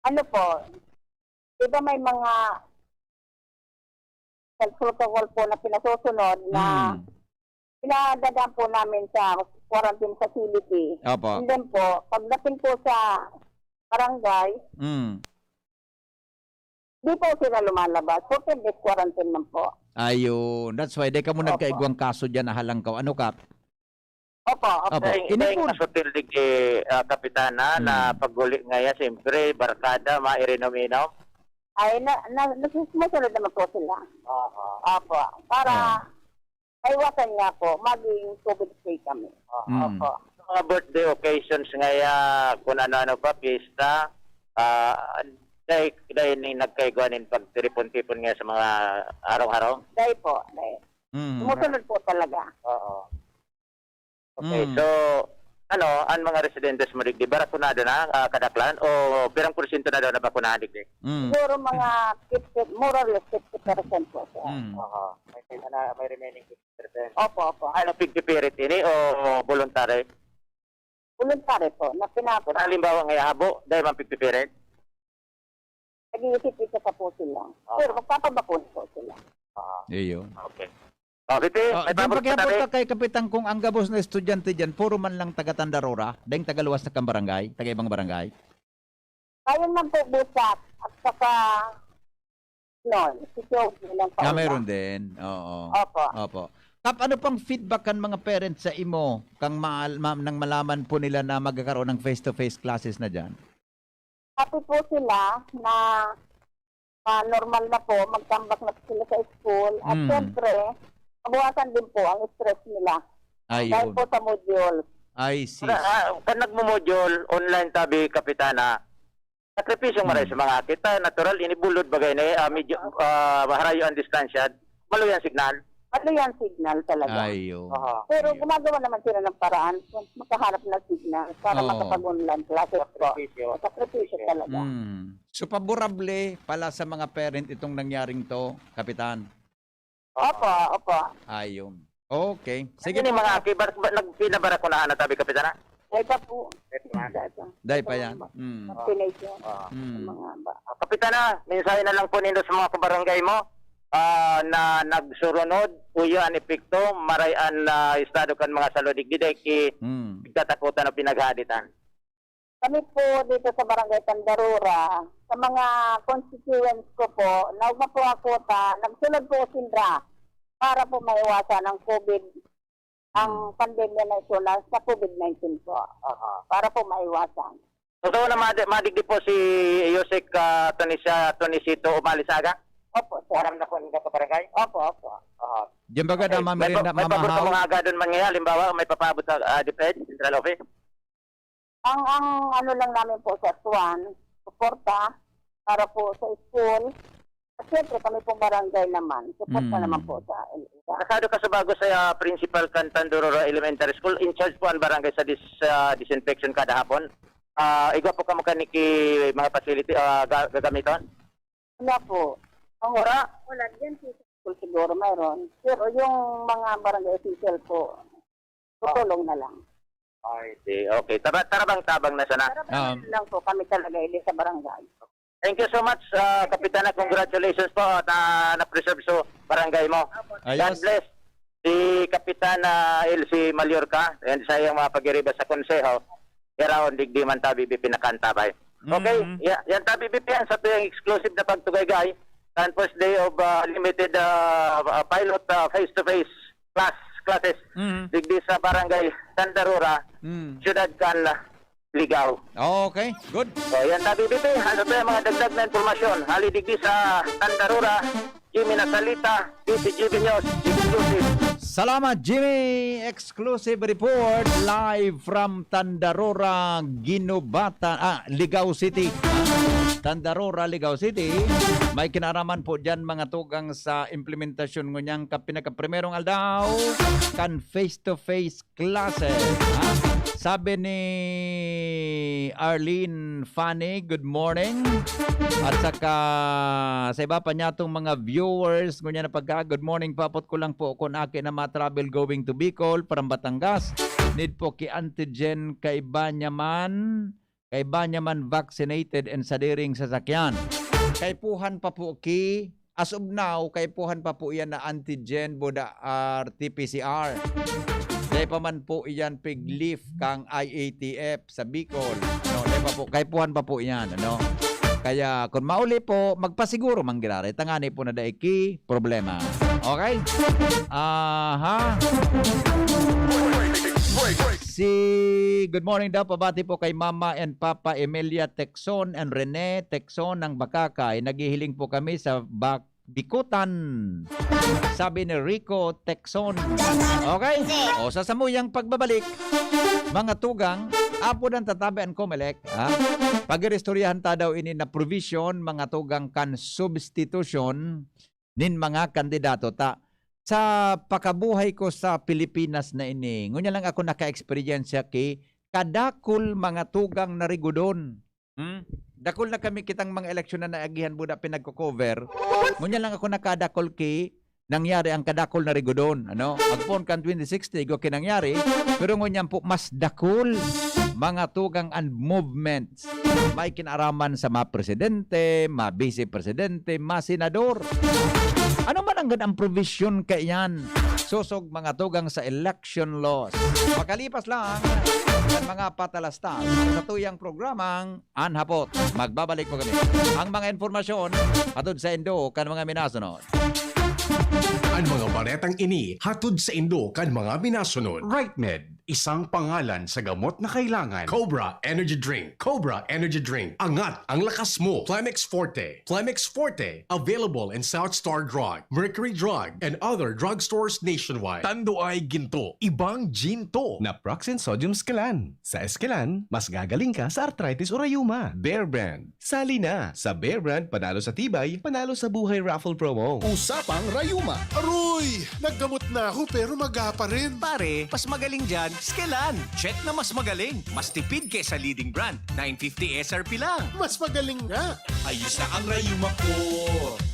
ano po, di ba may mga health protocol po na pinasusunod na Hmm. pinadadaan po namin sa quarantine facility. Opo. And then po, pagdating po sa barangay, Mm. di po sila lumalabas. Fourteen days quarantine lang po. Ayun. That's why, di ka mo Opo. nagkaigwang kaso diyan na halangkaw. Ano, Kap? Opo, opo. Opo. Dahil, Ini dahil po- kaso tildig, eh, ah, Kapitana, Hmm. na pag-uli ngayon, siyempre, barkada, mairinom-inom. Ay, na, na, na, sumusunod naman po sila. Aha. Opo. Para Ah. maiwasan nga po, maging COVID free kami. Hmm. Opo. Mga birthday occasions ngaya, kung ano-ano pa, piyesta, ah, dahil, dahil ni nagkaigwa nin pagtiripon-tipon nga sa mga harong-harong. Dahil po, dahil. Mm. Sumusunod po talaga. Oo. Okay, Mm. so, ano, ang mga residentes mo digdi, barakunado na, ah, kadaklan, o pirang porsyento na daw nabakunahan digdi? Mm. Siguro mga fifty, more or less fifty percent po, sir. Mm. Aha. May, may, may remaining fifty percent. Opo, opo. Ano, pigpipirit ini o voluntary? Voluntary po, na pinako. Kung halimbawa nga habo, dahil man pigpipirit? Nag-iisip-isip pa po sila. Ah. Pero magpapabakuna po sila. Ah, Iyo. okay. Oh, Fiti, Oh, may diyan pabor pakiabot ka ka kay Kapitang kung ang gabos na estudyante diyan, puro man lang taga Tandarora, dahil tagaluwas na kang barangay, taga ibang barangay. Ayun lang po, Busak, at saka, no, si Joe, yun lang Ah, po. meron din. Oo. Opo. Opo. Kap, ano pang feedback kan mga parents sa imo kang maal, ma, nang malaman po nila na magkakaroon ng face-to-face classes na diyan? Happy po sila na ah, normal na po, magtambak na po sila sa school. At Mm. syempre, mabawasan din po ang stress nila. Dahil Ayun. po sa module. I see. Para, ah, kan nagmo-module, online tabi, Kapitana, sakripisyong maray Hmm. sa mga kita, natural, inibulod bagay na eh, ah, medyo, ah, maharayo ang distansya, maluya ang signal. Ano yan signal talaga? Ayun. Aha. Pero Ayun. gumagawa naman sila ng paraan kung makahanap ng signal para Oo. makapag-online classes po. Sakripisyo. Sakripisyo talaga. Mm. So, favorable pala sa mga parent itong nangyaring to, Kapitan? Opo, opo. Ayun. Okay. Sige Sige ni po, mga Kap. aki, bar, bar, nagpinabarakunahan na tabi, Kapitana? May pa po. May pa. Dahil pa. Dahil pa yan. Mm. Destination. Ah. Mm. Sa mga ba- Ah, Kapitana, mensahe na lang po nindo sa mga kabarangay mo, ah, na nagsurunod, uyo an epekto, maray an, ah, estado kan mga salud digdi dai ki Mm. pigtatakotan o pinaghahaditan. Kami po dito sa Barangay Tandarura, sa mga constituents ko po, naugma po ako ta, nagsulod po sindra para po maiwasan ang COVID, ang Hmm. pandemya na ito na sa COVID nineteen po. Aha. Para po maiwasan. So, so na madi-, madigdi po si Yusek, ah, Tunisia-, Tunisito Umalisaga? Opo, sir. Aram na po ninyo sa barangay? Opo, opo. Aha. Diyan baga Okay. na May mamirinda, pa-, may pabor ka mamahaw? mga agadon man ngayon, halimbawa, may papaabot sa, ah, DepEd, Central Office? Ang, ang ano lang namin po sa Tuan, suporta para po sa school. At siyempre, kami pong barangay naman, suporta Mm. naman po sa L A. Kasado ka sa bago sa, ah, principal kan Tandurora Elementary School, in charge po ang barangay sa dis-, ah, disinfection kada hapon. Ah, igwa po kamo kaniki mga facility, ah, ga-, gagamiton? Wala po. Ang Wala? Wala. Diyan po sa school siguro mayroon. Pero yung mga barangay official po, tutulong na lang. Ay, di. Okay. Taba-, tarabang-tabang na sana. Tarabang Um, lang po kami talaga, hindi sa barangay. Thank you so much, ah, Kapitana. Congratulations po at, ah, na-preserve so barangay mo. God Ayos. bless. Si Kapitana Elsie Mallorca, and sa iyang mga pag-iriba sa konseho, iraon digdi man tabi pinakantabay. Okay, Mm. ya-, yan tabi pipiyan sa tuyang exclusive na pagtugaygay, kan first day of, ah, limited, ah, ah, pilot, ah, face-to-face class, classes, Mm. digdi sa barangay Tandarura, Mm. siyudad kan, ah, Ligao. Okay, good. So, yan tabi pipi. Ano pa yung mga dagdag na impormasyon? Hali digdi sa Tandarura, Jimmy Nasalita, P C G B News, exclusive. Salamat, Jimmy. Exclusive report live from Tandarora, Guinobatan, ah, Ligao City. Tandarora, Ligao City. May kinaraman po dyan mga tugang sa implementasyon ngunyang ka-, pinakaprimerong aldaw kan face-to-face classes. Ha? Sabi ni Arlene Fanny, good morning. At saka sa iba pa niyatong mga viewers, ngunyan na pagka, good morning, paapot ko lang po kung aki na ma-travel going to Bicol from Batangas. Need po ki antigen, kaiba niya man, kaiba niya man vaccinated and sadiring sasakyan. Kaipuhan pa po ki, as of now, kaipuhan pa po iyan na antigen, buda, R T P C R. Dai pa man po iyan pig-lift kang I A T F sa Bicol. No, dai pa po, kaipuhan pa po iyan, ano? Kaya kung mauli po, magpasiguro man giraray, tangani po na dai ki problema. Okay? Aha. Si, good morning daw, pabati po kay Mama and Papa Emilia Tecson and Rene Tecson ng Bacacay. Naghihiling po kami sa Bac-, Bicutan. Sabi ni Rico Tecson. Okay? O, sa samuyang pagbabalik, mga tugang, apo ng tatabi ang Comelec, ha? Pag-iristoryahan ta daw ini na provision, mga tugang, kan substitution nin mga kandidato ta. Sa pakabuhay ko sa Pilipinas na ini, ngunya lang ako naka-eksperyensya ki kadakul mga tugang na rigodon. Hmm? Dakul na kami kitang mga eleksyon na naagihan buda pinagko-cover. Ngunya lang ako nakadakul ki nangyari ang kadakul na rigodon, ano? Agpon kan twenty sixty, igwa ki nangyari, pero ngunyan po mas dakul mga tugang and movement may kinaraman sa mga presidente, mga vice presidente, mga senador. Ano man ang gandang provision kaiyan? Sosog mga tugang sa election laws. Makalipas lang ang mga patalastas sa tuyang programang An Hapot. Magbabalik po kami. Ang mga impormasyon hatod sa indo kan mga minasunod. An mga baretang ini hatod sa indo kan mga minasunod. Right Med, isang pangalan sa gamot na kailangan. Cobra Energy Drink. Cobra Energy Drink. Angat ang lakas mo. Plemex Forte. Plemex Forte. Available in South Star Drug, Mercury Drug, and other drugstores nationwide. Tanduay Ginto. Ibang Ginto. Naproxen Sodium Scalan. Sa Escalan, mas gagaling ka sa arthritis o rayuma. Bear Brand. Sali na! Sa Bear Brand, panalo sa tibay, panalo sa buhay raffle promo. Usapang Rayuma. Aroy! Naggamot na ako pero maga pa rin. Pare, mas magaling dyan, Scalan. Check na mas magaling. Mas tipid kesa leading brand. Nine fifty S R P lang. Mas magaling nga. Ayos na ang rayuma ko.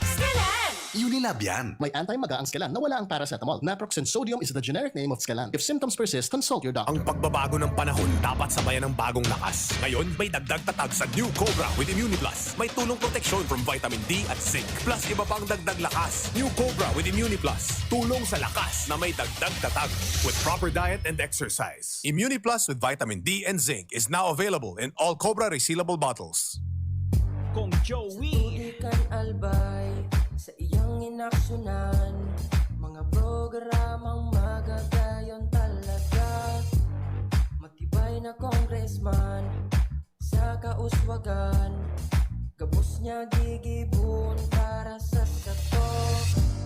Scalan! Unilab yan. May anti-maga ang Scalan na wala ang paracetamol. Naproxen sodium is the generic name of Scalan. If symptoms persist, consult your doctor. Ang pagbabago ng panahon dapat sabayan ng bagong lakas. Ngayon, may dagdag tatag sa New Cobra with Immuniplus. May tulong proteksyon from vitamin D at zinc. Plus, iba pang dagdag lakas. New Cobra with Immuniplus. Tulong sa lakas na may dagdag tatag. With proper diet and exercise. Immuniplus with vitamin D and zinc is now available in all Cobra resealable bottles. Kong Joey. Tubig kan albay sa iyang inaksyonan. Mga programang magagayon talaga. Matibay na congressman sa kauswagan. Gabos niya gigibon para sa sato.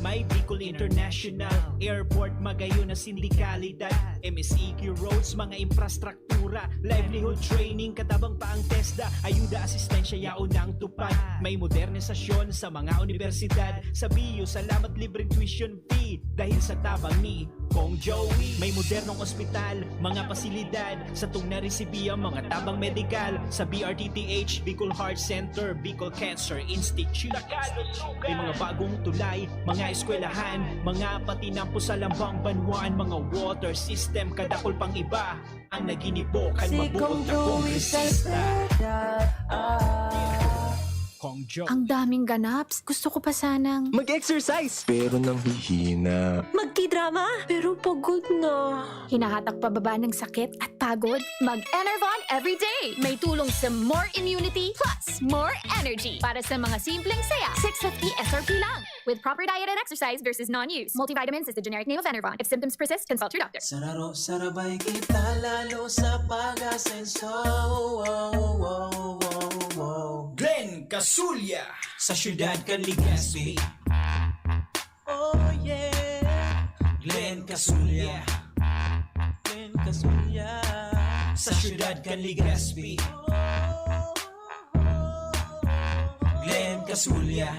May Bicol International Airport, magayon na sindikalidad, M S E Q roads, mga infrastruktura, livelihood training, katabang pa ang TESDA, ayuda, asistensya, yaon ang tupad. May modernisasyon sa mga universidad, sa B U, salamat libreng tuition fee, dahil sa tabang ni Kong Joey. May modernong ospital, mga pasilidad, satong naresibi ang mga tabang medikal sa B R T T H, Bicol Heart Center, Bicol Cancer Institute. May mga bagong tulay, mga eskwelahan, mga patinampo sa lambang banwaan, mga water system, kadakol pang iba. Ang naginibo kan Si mabuot Kong na Joey kongresista. Salceda ah. Kong Joey. Ang daming ganaps. Gusto ko pa sanang Mag-exercise pero nanghihina. Magkidrama, pero pagod na. Hinahatak pababa ng sakit at pagod. Mag-Enervon everyday! May tulong sa more immunity plus more energy para sa mga simpleng saya. six fifty S R P lang. With proper diet and exercise versus non-use. Multivitamins is the generic name of Enervon. If symptoms persist, consult your doctor. Sararo, sarabay kita lalo sa pag-asenso. Wow, wow, wow, wow. Glenn Casulya sa siyudad kan Legazpi. Oh yeah. Glenn Casulya. Glenn Casulya. Sa siyudad kan Legazpi. Glenn Casulya.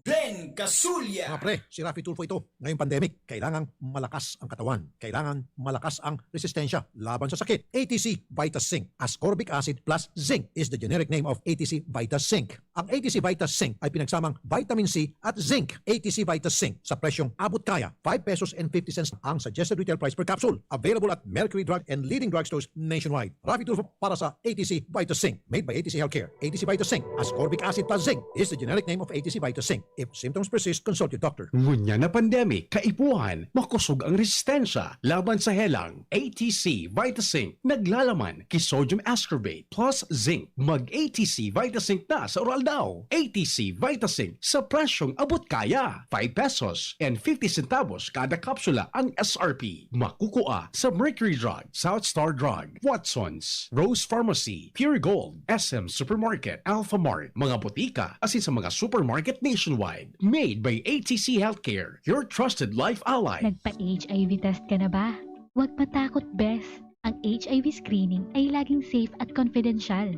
Glenn Casulya. Mga pre, si Raffy Tulfo ito. Ngayong pandemic, kailangang malakas ang katawan. Kailangan malakas ang resistensya laban sa sakit. A T C Vitas Zinc. Ascorbic acid plus zinc is the generic name of A T C Vitas Zinc. Ang A T C Vitas Zinc ay pinagsamang vitamin C at zinc. A T C Vitas Zinc sa presyong abot kaya, five pesos and fifty cents ang suggested retail price per capsule. Available at Mercury Drug and leading drugstores nationwide. Raffy Tulfo para sa A T C Vitas Zinc. Made by A T C Healthcare. A T C Vitas Zinc. Ascorbic acid plus zinc is the generic name of A T C Vitas Zinc. If symptoms persist, consult your doctor. Ngunyan na pandemic, kaipuhan, makosog ang resistensya laban sa helang. A T C Vitasync, naglalaman ki sodium ascorbate plus zinc. Mag A T C Vitasync na sa oral daw. A T C Vitasync sa presyong abot kaya. Five pesos and fifty centavos kada kapsula ang S R P. Makukua sa Mercury Drug, South Star Drug, Watson's, Rose Pharmacy, Pure Gold, S M Supermarket, Alpha Mart, mga botika, asin sa mga supermarket nationwide. Made by A T C Healthcare, your trusted life ally. Nagpa-H I V test ka na ba? Huwag matakot, bes. Ang H I V screening ay laging safe at confidential.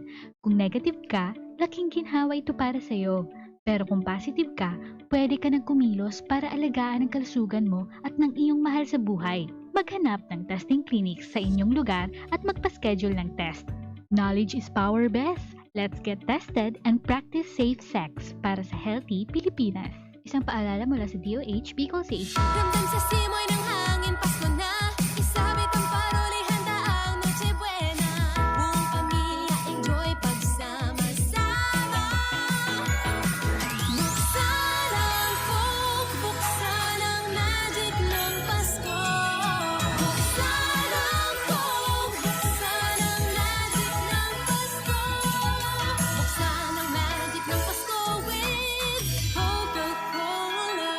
Kung negative ka, laking ginhawa ito para sa'yo. Pero kung positive ka, pwede ka nang kumilos para alagaan ang kalusugan mo at ng iyong mahal sa buhay. Maghanap ng testing clinics sa inyong lugar at magpa-schedule ng test. Knowledge is power, bes! Let's get tested and practice safe sex para sa healthy Pilipinas. Isang paalala mula sa D O H Bicol C H D. Ramdam sa simoy ng hangin, Pasko na. Isabit ang paroli, handa ang Noche Buena. Buong pamilya, enjoy pagsama-sama. Buksan ang Coke, buksan ang magic ng Pasko. Buksan ang Coke, buksan ang magic ng Pasko. Buksan ang magic ng Pasko with Coca-Cola.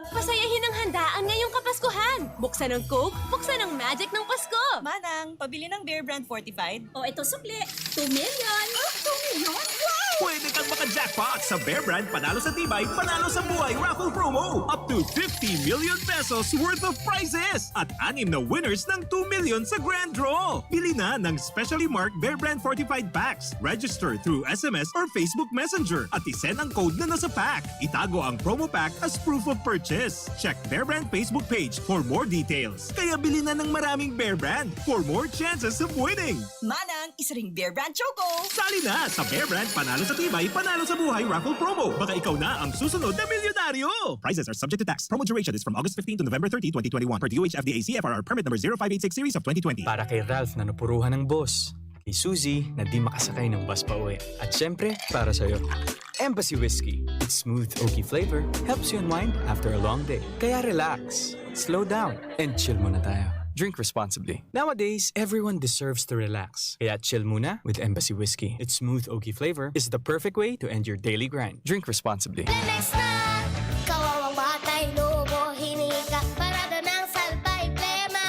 Pasayahin ang handaan ngayong Kapaskuhan. Buksan ang Coke, buksan ang magic ng Pasko. Manang, pabili ng Bear Brand Fortified. O ito sukli, two million. Ah, two million? Wow! Pwede kang maka-jackpot sa Bear Brand Panalo sa Tibay, Panalo sa Buhay Raffle Promo. Up to fifty million pesos worth of prizes at anim na winners ng two million sa Grand Draw. Bili na ng specially marked Bear Brand Fortified Packs. Register through S M S or Facebook Messenger at isend ang code na nasa pack. Itago ang promo pack as proof of purchase. Check Bear Brand Facebook page for more details. Kaya bili na ng maraming Bear Brand for more chances of winning. Manang, isa ring Bear Brand Choco. Sali na sa Bear Brand Panalo Sa Tibay, panalo sa buhay raffle promo. Baka ikaw na ang susunod na milyonaryo! Prizes are subject to tax. Promo duration is from August fifteen to November thirty, twenty twenty-one. Per D O H F D A C F R R permit number zero five eight six series of twenty twenty. Para kay Ralph na napuruhan ng boss. Kay Suzy na di makasakay ng bus pa uwi. At syempre, para sa'yo. Embassy Whiskey. Its smooth, oaky flavor helps you unwind after a long day. Kaya relax, slow down, and chill muna tayo. Drink responsibly. Nowadays, everyone deserves to relax. Kaya chill muna with Embassy Whiskey. Its smooth, oaky flavor is the perfect way to end your daily grind. Drink responsibly. Lemex na! Kawawang batay, lobo, hinika, parada ng salbay, plema.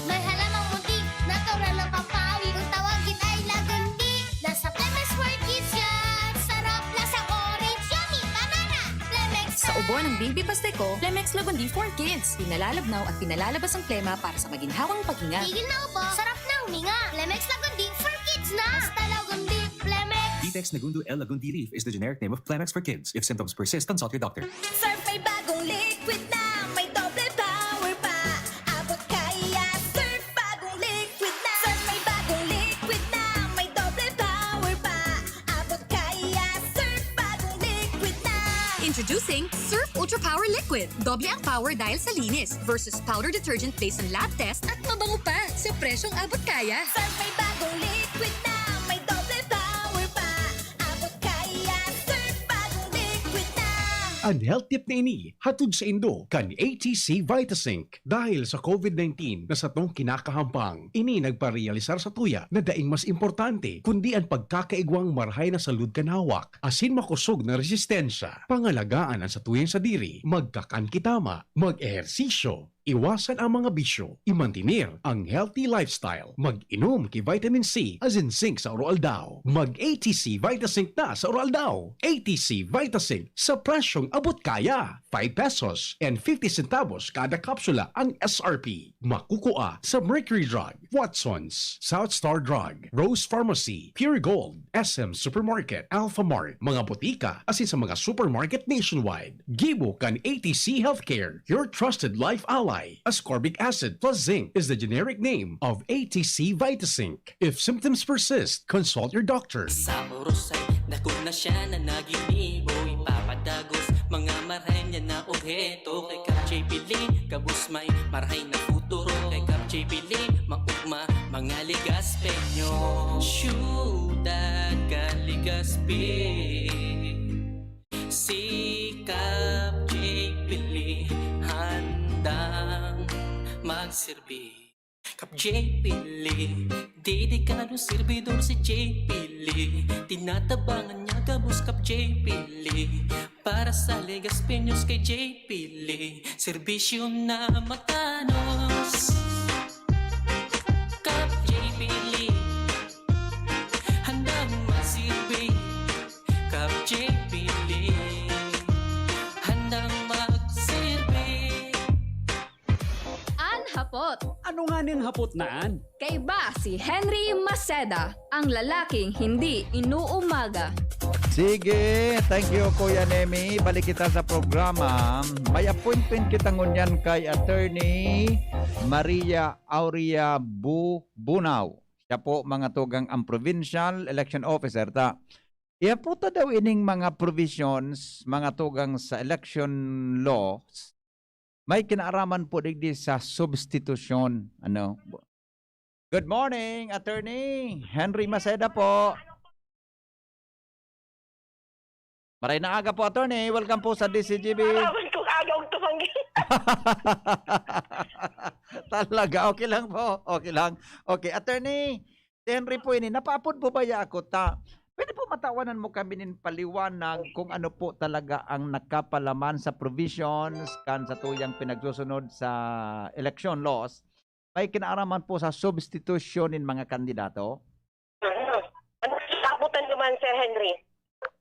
May halamang muntik, natural na pampawi. Kung tawagin ay lagundi, nasa Lemex World Kids yan. Sarap, lasang orange, yummy, banana. Lemex Sa na! Ubo ng Baby Pasteco, Lemex Lagundi for Kids. Pinalalabnaw at pinalalabas ang plema para sa maginhawang paghinga. Tigil na ubo, sarap na huminga. Lemex Lagundi for Kids na! Basta Lagundi, Lemex! Vitex Negundo L Lagundi Leaf is the generic name of Plemex for Kids. If symptoms persist, consult your doctor. Surf may bagong liquid na, may doble power pa. Abot kaya, Surf bagong liquid na. Surf may bagong liquid na, may doble power pa. Abot kaya, Surf bagong liquid na. Introducing Surf Ultra Power Liquid. Doble ang power dahil sa linis versus powder detergent based on lab test at mabango pa sa presyong abot kaya. Surf may bagong liquid na, may doble power pa. Abot kaya, Surf bagong liquid na. An health tip na ini hatod saindo kan A T C Vitazinc. Dahil sa COVID nineteen na satong kinakahampang, ini nagparealisar satuya na daing mas importante kundi an pagkakaigwang marahay na salud kan hawak asin makosog na resistensya. Pangalagaan an satuyang sadiri, magkakan ki tama, mag-ehersisyo, iwasan ang mga bisyo, imantener ang healthy lifestyle, mag-inom ki vitamin C asin zinc sa aroaldaw. Mag-A T C Vitazinc na sa aroaldaw. A T C Vitazinc sa presyong abot kaya. Five pesos and fifty centavos kada kapsula ang S R P. Makukua sa Mercury Drug, Watsons, South Star Drug, Rose Pharmacy, Pure Gold, S M Supermarket, Alphamart, mga botika, asin sa mga supermarket nationwide. Gibo kan A T C Healthcare, your trusted life ally. Ascorbic acid plus zinc is the generic name of A T C Vitazinc. If symptoms persist, consult your doctor. Sa oros ay dakul na siya na naginibo, ipapadagos mga marahay niya na obheto. Kay Kap J P Lee, gabos may marahay na futuro. Kay Kap J P Lee, maugma mga Legaspeño. Syudad kan Legazpi, si Kap J P Lee handang magserbi. Kap J P Lee, dedikadong serbidor si J P Lee. Tinatabangan niya gabos Kap J P Lee. Para sa Legaspeños kay J P Lee, serbisyo na matanos. Kap J P Lee, handang magserbi. Kap J P Lee, handang magserbi. An hapot. Ano nga ning hapot na an? Kaiba si Henry Maceda, ang lalaking hindi inuumaga. Sige, thank you, Kuya Nemi. Balik kita sa programa. May appointment kita ngunyan kay Attorney Maria Aurea Bu-, Bunao. Siya po, mga tugang, ang provincial election officer ta. Iya po ta daw ining mga provisions, mga tugang, sa election laws, may kinaaraman po digdi sa substitusyon. Ano? Good morning, Attorney Henry Maceda po. Maray na aga po, Attorney. Welcome po sa D C G B. Maraman kong agaw tumanggi. Talaga, okay lang po. Okay lang. Okay, Attorney, si Henry po ini, napaapod po ba ya ako ta? Pwede po matawanan mo kami nin paliwanag kung ano po talaga ang nakapalaman sa provisions kan satuyang pinagsusunod sa election laws, may kinaaraman po sa substitusyon nin mga kandidato? Ano? Ano sabutan naman, Sir Henry?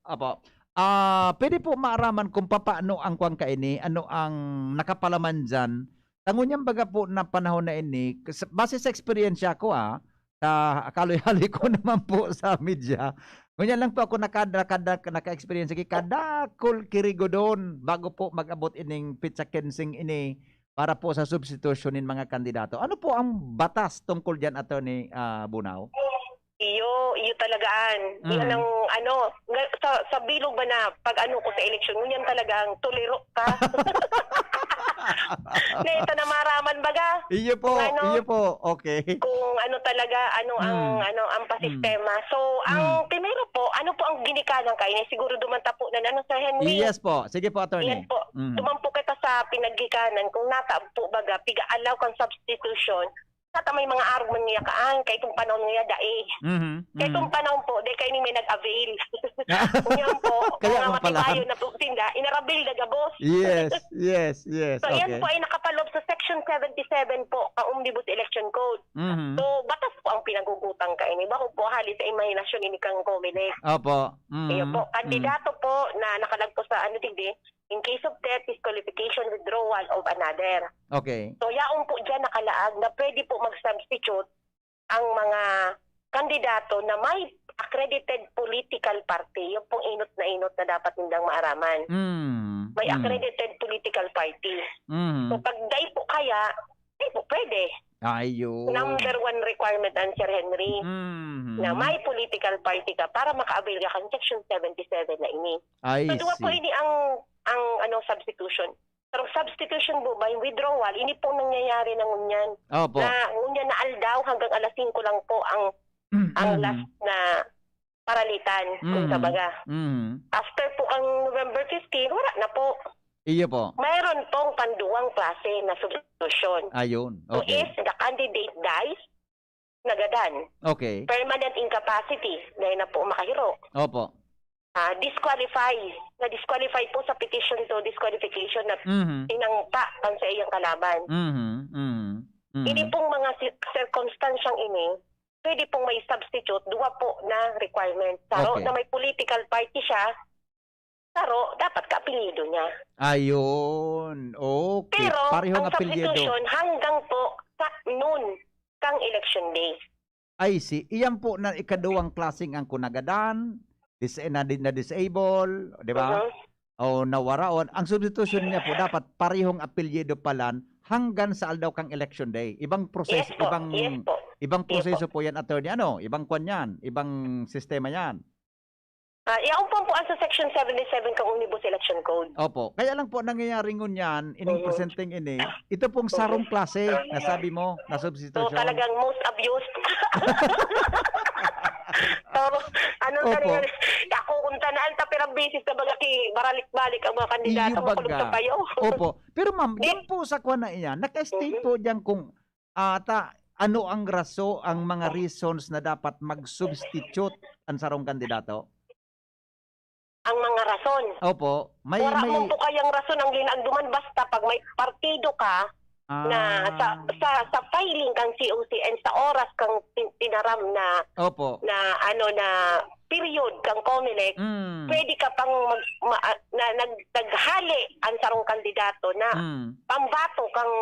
Apo. Ah, pwede po maaraman kung papaano ang kwan kaini, ano ang nakapalaman diyan? Tango niyan baga po na panahon na ini, kas-, base sa eksperyensya ko, ah, sa kaloy-haloy ko naman po sa media, ngunyan lang po ako nakad-, nakad-, naka-experience ki kadakol ki rigodon bago po mag-abot ining petsa quince ini para po sa substitusyon nin mga kandidato. Ano po ang batas tungkol diyan, Attorney, ah, Bunao? Iyo, iyo talagaan. Iyan Mm. ang ano, nga sa sa bilog ba na pag-ano ko sa eleksyon, ngunyan talagang tuliro ka. Na ito na maraman baga. Iyo po, Kung ano, iyo po. Okay. kung ano talaga, ano ang, Mm. ano, ang Mm. pasistema. So, ang Mm. primero po, ano po ang ginikanan kaini? Siguro duman ta po na, ano, Sir Henry? Yes po. Sige po, attorney. Yes po. Mm. Duman po kita sa pinaggikanan, kung nata po baga, piga-allow kang substitution, nata may mga arog man niya kaan, kay itong panahon niya, dai. Mhm, Kay itong mhm. panahon po, di kayo ni may nag-avail. Ngunyan po, Kaya mga nga pala. matibayo na po, sinda, inarabil na gabos. Yes, yes, yes. So, yan Okay. po ay nakapaloob sa Section seventy-seven po, ka Omnibus Election Code. Mhm. So, batas po ang pinaghugutan kaini. Bako po hali sa imahinasyon ini kang Comelec. Opo. Mhm. Iyo po, Mm. kandidato po na nakalagpo sa ano digdi, in case of death, disqualification, withdrawal of another. Okay. So, yaon po diyan nakalaag na pwede po mag-substitute ang mga kandidato na may accredited political party. Yun pong inot na inot na dapat nindang maaraman. Mm, May mm. accredited political party. Mm. So, pag dai po kaya, dai po pwede. Ayun. Number one requirement yan, Sir Henry, Mhm. na may political party ka para maka-avail ka kan Section seventy-seven na ini. I So, duwa po see. ini ang, ang, ano, substitution. Pero substitution po ba, yung withdrawal, ini po nangyayari na ngunyan. Opo. Na ngunyan na aldaw hanggang alas singko lang po ang, Mm, ang mhm. last na paralitan, kung Mm. sa baga. Mm. After po ang November fifteen, wala na po. Iyo po. Mayroon pong panduwang klase na substitution. Ayun. So, Okay. if the candidate dies, nagadan. Okay. Permanent incapacity, dahil na po makahiro. Opo. Ah, disqualify. Na-disqualify po sa petition to disqualification na Mhm. tinangka kan sa iyang kalaban. Mhm. Mhm. Mhm. Ini pong mga si-, circumstansyang ini, pwede pong may substitute, duwa po na requirement. Saro Okay. na may political party siya, saro, dapat kaapelyido niya. Ayun. Okay. Pero Parehong ang apelyido. substitution hanggang po sa noon kang election day. I see. Iyan po na ikaduwang klaseng ang kunagadan, dis-, na, na-disable, di ba? Mhm. O nawaraon. Ang substitution niya po, dapat parehong apelyido palan hanggang sa aldaw kang election day. Ibang proseso, Yes po. ibang, Yes po. ibang Yes proseso po. po yan, attorney. Ano? Ibang kwan yan. Ibang sistema yan. Ah, yaon po ang sa Section seventy-seven kang Omnibus Election Code. Opo. Kaya lang po nangyayari ngunyan, ining Mhm. presenteng ini, ito pong Mhm. sarong klase na sabi mo, na So, substitution. talagang most abused. So, ano Opo. talaga, ako kung tanaan ta, pirang beses na baga ki, baralik-balik ang mga kandidato, Iyo makulog baga. sa payo. Opo. Pero ma'am, Di- yan po sa kwan na iyan, naka-state Mhm. po diyan kung, ah, ta, ano ang raso, ang mga reasons na dapat mag-substitute ang sarong kandidato? Ang mga rason. Opo. May, Wala may man po kayang rason ang ginagduman. Basta pag may partido ka na sa, Ah. sa, sa filing kang C O C and sa oras kang tin-, tinaram na, Opo. na, ano, na period kang Comelec, Mm. pwede ka pang mag-, ma-, na nag-, naghali ang sarong kandidato na Mm. pambato kang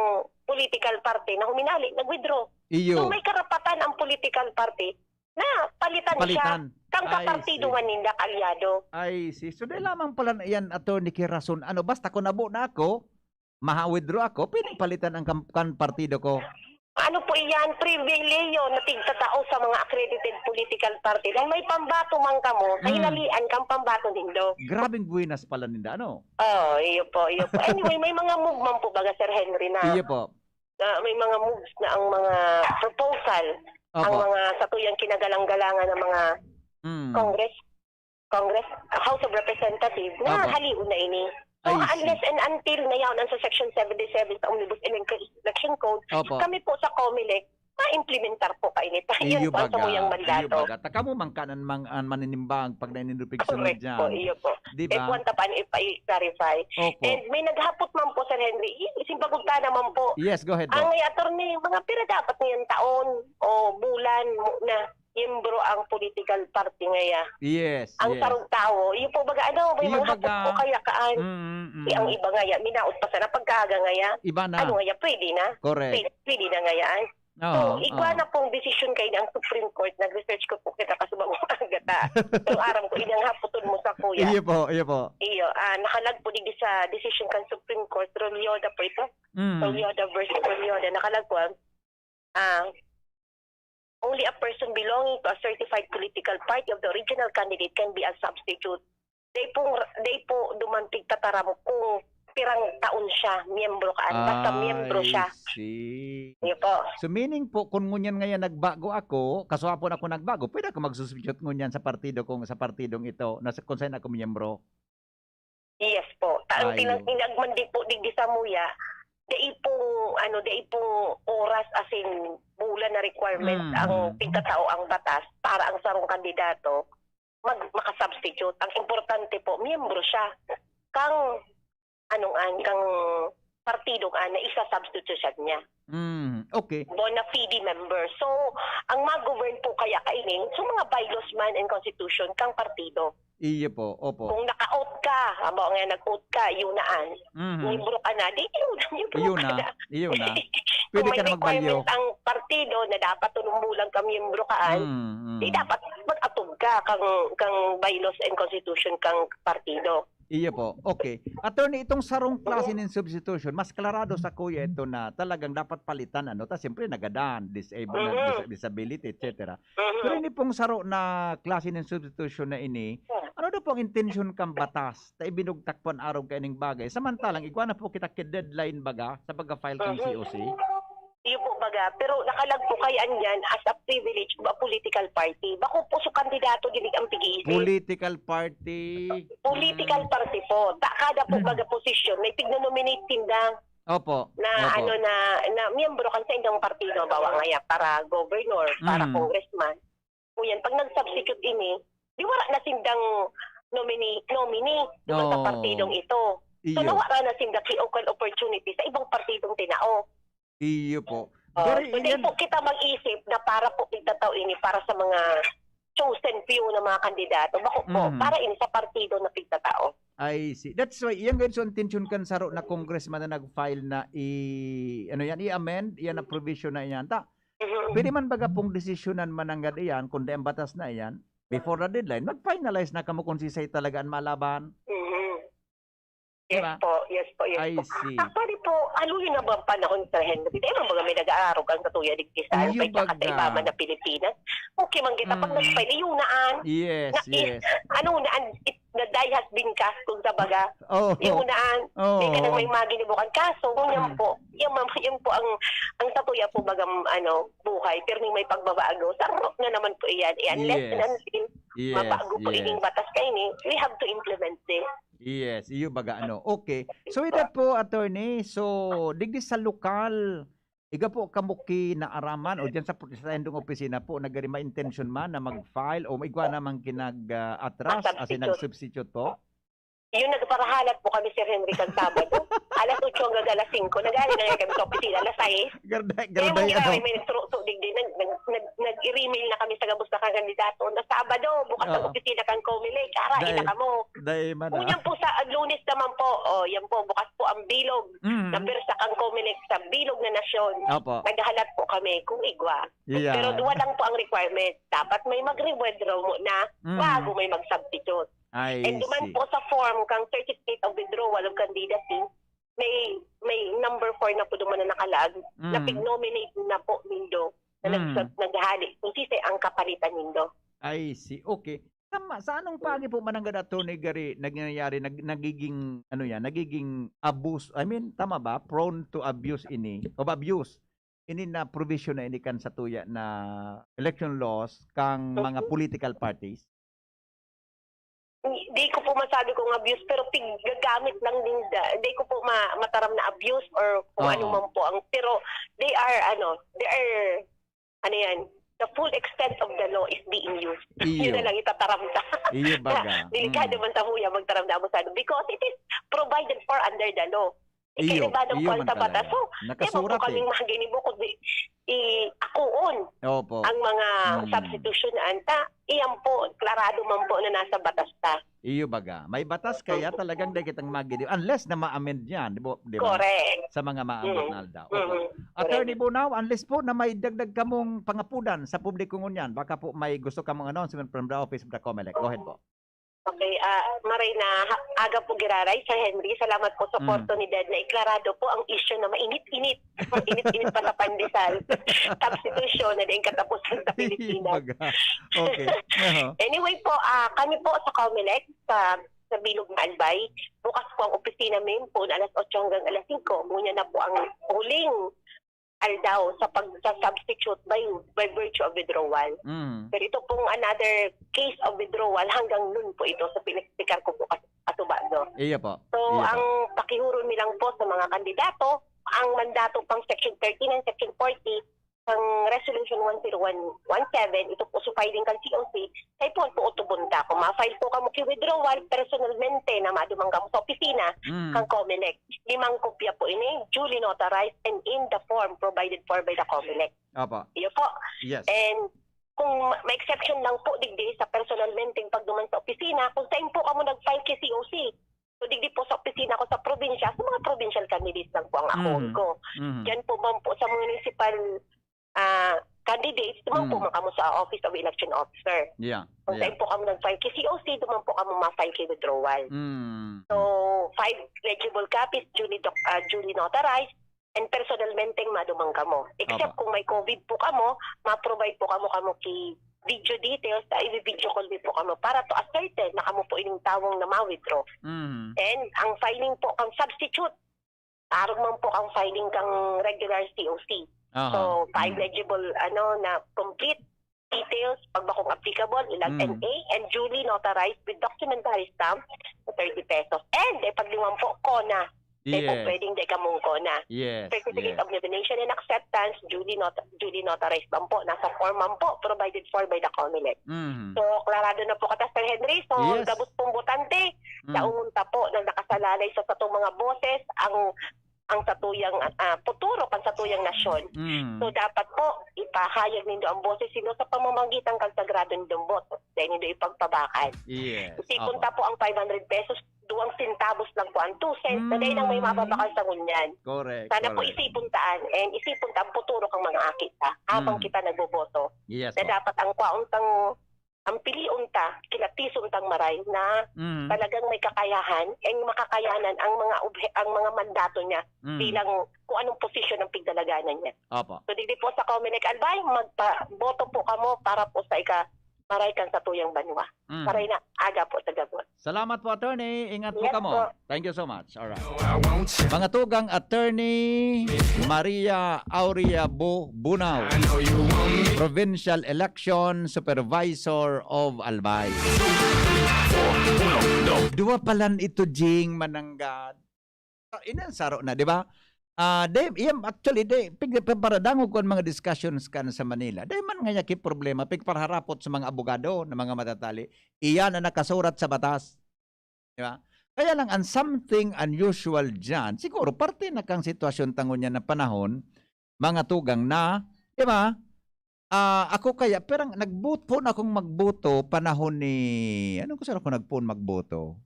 political party na huminali, nag-withdraw. Iyo. So, may karapatan ang political party na palitan siya Palitan. kang Ay, kapartido sige. man ninda, kaalyado. Ay, si, so, di lamang pala na yan, Attorney, ki rason. Ano, basta kung nabo na ako, maha-withdraw ako, pwedeng palitan ang kam-, kan partido ko. Ano po iyan? Pribilehiyo na tigtatao sa mga accredited political party. Dahil may pambato man kamo, Mm. kahinalian kang pambato nindo. Grabing buwinas pala ninda, ano? Oh, iyo po, iyo po. Anyway, may mga move man po baga, Sir Henry, na Iyo po. na may mga moves na ang mga proposal, Opo. ang mga satuyang kinagalang-galangan ng mga Mm. Congress, Congress, House of Representatives, na Opo. halion na ini. So, I see. unless and until na yaon ang sa Section seventy-seven sa Omnibus Ele-, Election Code, Opo. kami po sa Comelec, ma-implementar po kainit. Yun Iyo po ang baga, samuyang iyo mandato. baga. Ta kamo man kanan mang-, an maninimbang pag nainindupig sunod Correct po, dyan. iyo po. Di Eh, ba? kuwan ta pa, i-, i-clarify. Opo. And may naghapot man po, Sir Henry, i-, isimbagog ta naman po. Yes, go ahead po. Ang, eh, attorney, mga pira dapat niyan taon o bulan mo na miyembro ang political party ngaya? Yes, Ang yes. sarong tawo, yun po baga, ano, may Iyo mga hapot baga. po kaya kaan. Mm, mm, Eh, ang mm. iba ngaya, minaot pa sana pagkaaga ngaya. Iba na. Ano ngaya, pwede na? Correct. Pwede, pwede na ngaya, ay. Oo, So, igwa oo. na pong desisyon kayo ng Supreme Court. Nag-research ko po kita kasi bago aga ta. Yung aram ko, inang haputon mo sa kuya. Iyo po, iyo po. Iyo, ah, nakalag po digdi sa decision kan Supreme Court, Rolyoda po ito. Mm. Rolyoda versus Rolyoda. Nakalag po, ah, Only a person belonging to a certified political party of the original candidate can be a substitute. Dai po, dai po duman pigtataram kung pirang taon siya, miyembro kaan. Basta miyembro siya. I see. Yun po. So, meaning po, kung ngunyan ngayon nagbago ako, kaswapon ako nagbago, pwede ako mag-substitute ngunyan sa partido kung sa partidong ito, na sa, kung saan ako miyembro? Yes po. Ta-, ang Ayo. tinang-, inagman di po digdi sa muya, dai pong, ano, dai pong oras as in bulan na requirement Mm. ang pigtatao ang batas para ang sarong kandidato mag-, makasubstitute. Ang importante po, miyembro siya. Kang, anong an, kang partidong an na isa-substitute niya. Mm, okay. Bona fide member. So, ang mag-govern po kaya kaini, so mga bylaws man and constitution kang partido. Iyo po, opo. Kung naka-out ka, halimbawa nga nag-out ka, yun na an. Mhm. Miyembro ka na, di yun, miyembro Iyo ka na, na. iyo na. Kung Pwede may ka na magbalyo. requirement ang partido na dapat tulong bulan ka miyembro ka an, Mm, mm. di dapat mag-atog ka kang, kang bylaws and constitution kang partido. Iyo po. Okay. Attorney, itong sarong klase Oo. nin substitution, mas klarado sa kuya ito na talagang dapat palitan, ano? Ta siyempre, nagadan, disabled, Mhm. dis-, disability, et cetera. Mhm. Pero ini pong saro na klase nin substitution na ini, Yeah. ano daw po ang intensyon kan batas ta ibinugtak po an arog kaining bagay? Samantalang igwa na po kita ki deadline baga sa pagka-file kan Mhm. C O C? Iyo po baga, pero nakalag po kay an yan as a privilege of a political party. Bako po so kandidato, dili ang pig-iisip. Political party. Political Mm. party po. Ta-, kada po Mm. baga posisyon, may tigno-nominate tinda. Opo. Na Opo. ano na, na miyembro kan sa indang partido, bawa nga yan, para governor, para Mm. congressman. O yan, pag nag-substitute ini, di wala na sindang nominee, nominee diba sa Oo. partidong ito. So, Iyo. nawara na sinda ki equal opportunity sa ibang partidong tinao. Iyo po. Oh, Gary, so, di iyan po kita mag-isip na para po pigtatao ini para sa mga chosen few na mga kandidato. Bako po, Mm. para ini sa partido na pigtatao. I see. That's why, iyan ngayon so intention kan saro na congressman na nag-file na i-, ano yan, i-amend, iyan na provision na iyan. Ta, Mhm. pwede man baga pong desisyonan mananggad iyan, kung di ang batas na iyan, before the deadline, mag-finalize na kamo kung sisay talaga ang malaban. Mhm. Yes Diba? po, yes po, yes I po. see. Actually po, haluyon na ba ang panahon, Sir Henry? Di ba mga may nag-aarog ang katuya digdi sa Iyo baga. Pagkakaiba man na Pilipinas? Okay man kita pag Mm. nag-file, yun na an. Yes, Na is, yes. ano na an, it, the die has been cast, kung sa baga. Oh, Yung oh. na an, Oh, di ka nang oh. may maginibukan. Kaso, ngunyan Mm. po, yung mam-, yung po ang, ang katuya po bagang, ano, buhay, pero may pagbabago. Saro na naman po iyan. Eh, unless Yes. and until Yes, mabago po yes. ining batas kaini, we have to implement this. Yes, iyo baga ano. Okay. So, with that po, attorney, so, digdi sa lokal, iga po kamo kinaaraman o diyan sa, sa indong opisina po, nagari may intention man na mag-file o igwa naman kinag, ah, atras, as in Masubstitute. nag-substitute po? Yung nagparahalat po kami, Sir Henry, kag Sabado. Alas otso hanggang alas singko. Nag-ali na nga kami sa opisina, alas sais. Garday, Kaya garday, mong ginawa, ano? may nagturo-turo digdi, nag-, nag-, nag-, nag-email na kami sa gabos na kang kandidato na Sabado, bukas ang Oo. opisina kang Comelec, ara, Dai, ina ka mo. dai man, ah. Ngunyan po sa Lunes naman po, oh, yan po, bukas po ang bilog Mm. na pwersa kang Comelec sa bilog na nasyon. Opo. Naghahalat po kami kung igwa. Yeah. Pero duwa lang po ang requirement. Dapat may mag-withdraw muna Mm. bago may mag-substitute. I And duman see. po sa form kang certificate of withdrawal of candidacy, may, may number four na po duman na nakalag, na Mm. pig-nominate na po nindo, na Mm. nagsab-, naghali kung sisay ang kapalitan nindo. I see. Okay. Tama, sa anong paagi po mananggad, Attorney Gary, nangyayari, nag-, nagiging, ano yan, nagiging abuse, I mean, tama ba? Prone to abuse ini, of abuse. Ini na provision na ini kan satuya na election laws kang mga Mhm. political parties? Di, di ko po masabi kung abuse, pero piggagamit lang din da-, di ko po ma-, mataram na abuse or kung ano Oo. man po ang, pero they are, ano, they are, ano yan, the full extent of the law is being used. Iyo. Yun na lang itataram ta. Iyo baga. Delikado Mm. man sa huya magtaram na abusado because it is provided for under the law. Iyo, Ikaiba ng iyo man kwalta talaga. batas. So, di ba po Nakasurat kaming eh. mga ginibo, kundi i-, akuon Opo. ang mga Mm. substitution na anta. Iyan po, klarado man po na nasa batas ta. Iyo baga. May batas kaya Mm. talagang dai kitang magidi-, unless na ma-amend yan, di ba? Di ba? Correct. Sa mga maambot Mm. na aldaw. Opo. Mm. Attorney Correct. Bonao, unless po na may dagdag kamong pangapudan sa publiko ngunyan, baka po may gusto kamong announcement from the office of the Comelec. Go ahead po. Okay, ah, maray na ha-, aga po giraray, Sir Henry. Salamat po sa Mm. oportunidad na iklarado po ang isyu na mainit-init. Mainit-init pa sa pandesal. Substitution na din katapusan sa Pilipinas. Baga. Okay. Aha. Anyway po, ah, kami po sa Comelec, sa, sa Bilog na Albay, bukas po ang opisina namin po alas otso hanggang alas singko. Ngunyan na po ang huling aldaw sa pag-, sa substitute by, by virtue of withdrawal. Mm. Pero ito pong another case of withdrawal, hanggang noon po ito sa pinag-speaker ko po kasi, Atubago. Iya po. So, Iya po. ang pakihuro mi lang po sa mga kandidato, ang mandato pang Section thirty-nine, Section forty, ang Resolution one zero one one seven, ito po sa filing kan C O C, kay po, po utubon ta. Kung ma-file po kamo ki withdrawal, personalmente na maduman kamo sa opisina, Mm. kan Comelec. Limang kopya po ini, duly notarized and in the form provided for by the Comelec. Opo. Iyo po. Yes. And kung ma-, may exception lang po, digdi sa personalmenteng pagduman sa opisina, kung saan po kamo nag-file ki C O C. So, digdi po sa opisina ko sa probinsya, sa mga provincial candidates lang po ang akon Mm. ko. Mm. Diyan po man po sa municipal, ah, candidates, duman po Mm. man kamo sa Office of Election Officer. Yeah. Kung Yeah. saan po kamo nag-file ki C O C, duman po kamo ma-file ki withdrawal. Mm. So, five legible copies, duly doc-, ah, duly notarized, and personalmenteng maduman kamo. Except Opo. kung may COVID po kamo, ma-provide po kamo, kamo ki video details, ah, i-video call din po kamo para to ascertain na kamo po ining tawong na ma-withdraw. Mm. And ang filing po kang substitute, arog man po ang filing kang regular C O C. Aha. So, five Mm. legible, ano, na complete details, pag bakong applicable, ilag Mm. N A, and duly notarized with documentary stamp, thirty pesos. And, eh, pag limang po, kona. Dai po Yes. pwedeng dai kamong kona. Yes, Certificate yes. of nomination and acceptance, duly not-, duly notarized man po. Nasa form man po, provided for by the Comelec. Mhm. So, klarado na po kita, Sir Henry. So, Yes. gabos pong botante, Mm. daungon ta po na nakasalalay sa satong mga boses ang, ang satuyang, ah, futuro kan satuyang nasyon. Mm. So, dapat po, ipahayag nindo ang boses nindo sa pamamagitan kan sagrado nindong boto. Dai nindo ipagpabakan. Yes. Isipon Opo. ta po ang five hundred pesos, duwang centavos lang po ang two cents, na dai nang may Mm. mababakal sa ngunyan. Correct, Sana po correct. isipon ta an, and isipon ta ang futuro kang mga aki ta, habang Mm. kita nagboboto. Yes Na po. dapat ang kwaon tang, ang pilion ta, kilatison tang maray na Mm. talagang may kakayahan, and makakayanan ang mga obhe-, ang mga mandato niya Mm. bilang kung anong posisyon ang pigdalaganan niya. Opo. So, digdi po sa Comelec Albay, magpaboto po kamo para po sa ika-, maray kan satuyang banwa. Mm. Maray na aga po sa gabos. Salamat po, attorney. Ingat po Yes kamo. po. Thank you so much. Alright. Mga tugang, Attorney Maria Aurea Bu-, Bunao, Provincial Election Supervisor of Albay. Duwa palan ito, Jing, mananggad. Ah, inan saro na, di ba? Ah, di, iyam, actually, di, pig-, paradangog ko ang mga discussions kan sa Manila. Di man ngaya ki problema, pigparaharapot sa mga abogado na mga matatali. Iyan ang nakasurat sa batas. Di ba? Kaya lang, ang something unusual diyan, siguro, parte na kang sitwasyon ta ngunyan na panahon, mga tugang na, di ba? Ah, ako kaya, pero nagboto, poon akong magboto panahon ni, ano ko sa ako nagpoon magboto?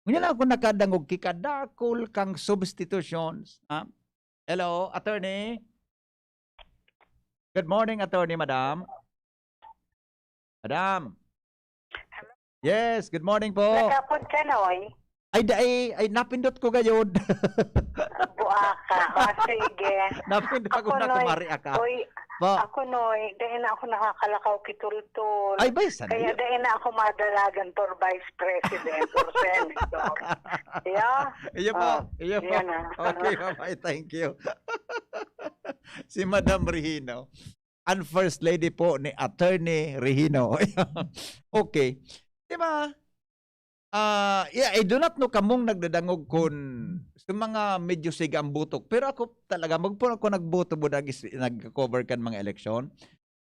Ngunyan lang ako nakadangog ki kadakul kang substitutions, ha? Hello, attorney? Good morning, attorney, madam. Madam. Yes, good morning po. Good afternoon, Kanoy. Ay, dai, ay, napindot ko gayod. Buaka. O, sige. Napindot ako Ako, na Noy. kumari aka. Oy, Po. ako, Noy, dai na ako nakakalakaw ki Tultol. Ay, bay, saan Kaya yun? dai na ako madalagan for vice president or senator. Yeah? Iyo po, Oh, iyo po. yan na. Okay, bye-bye. Thank you. Si Madam Regino. Ang First Lady po ni Attorney Regino. Okay. Di ba? Ah, yeah, I do not know kamong nagdadangog kun sa mga medyo siga ang butok. Pero ako talaga, magpuna ako nagboto mo nag-, nag-cover kan mga eleksyon.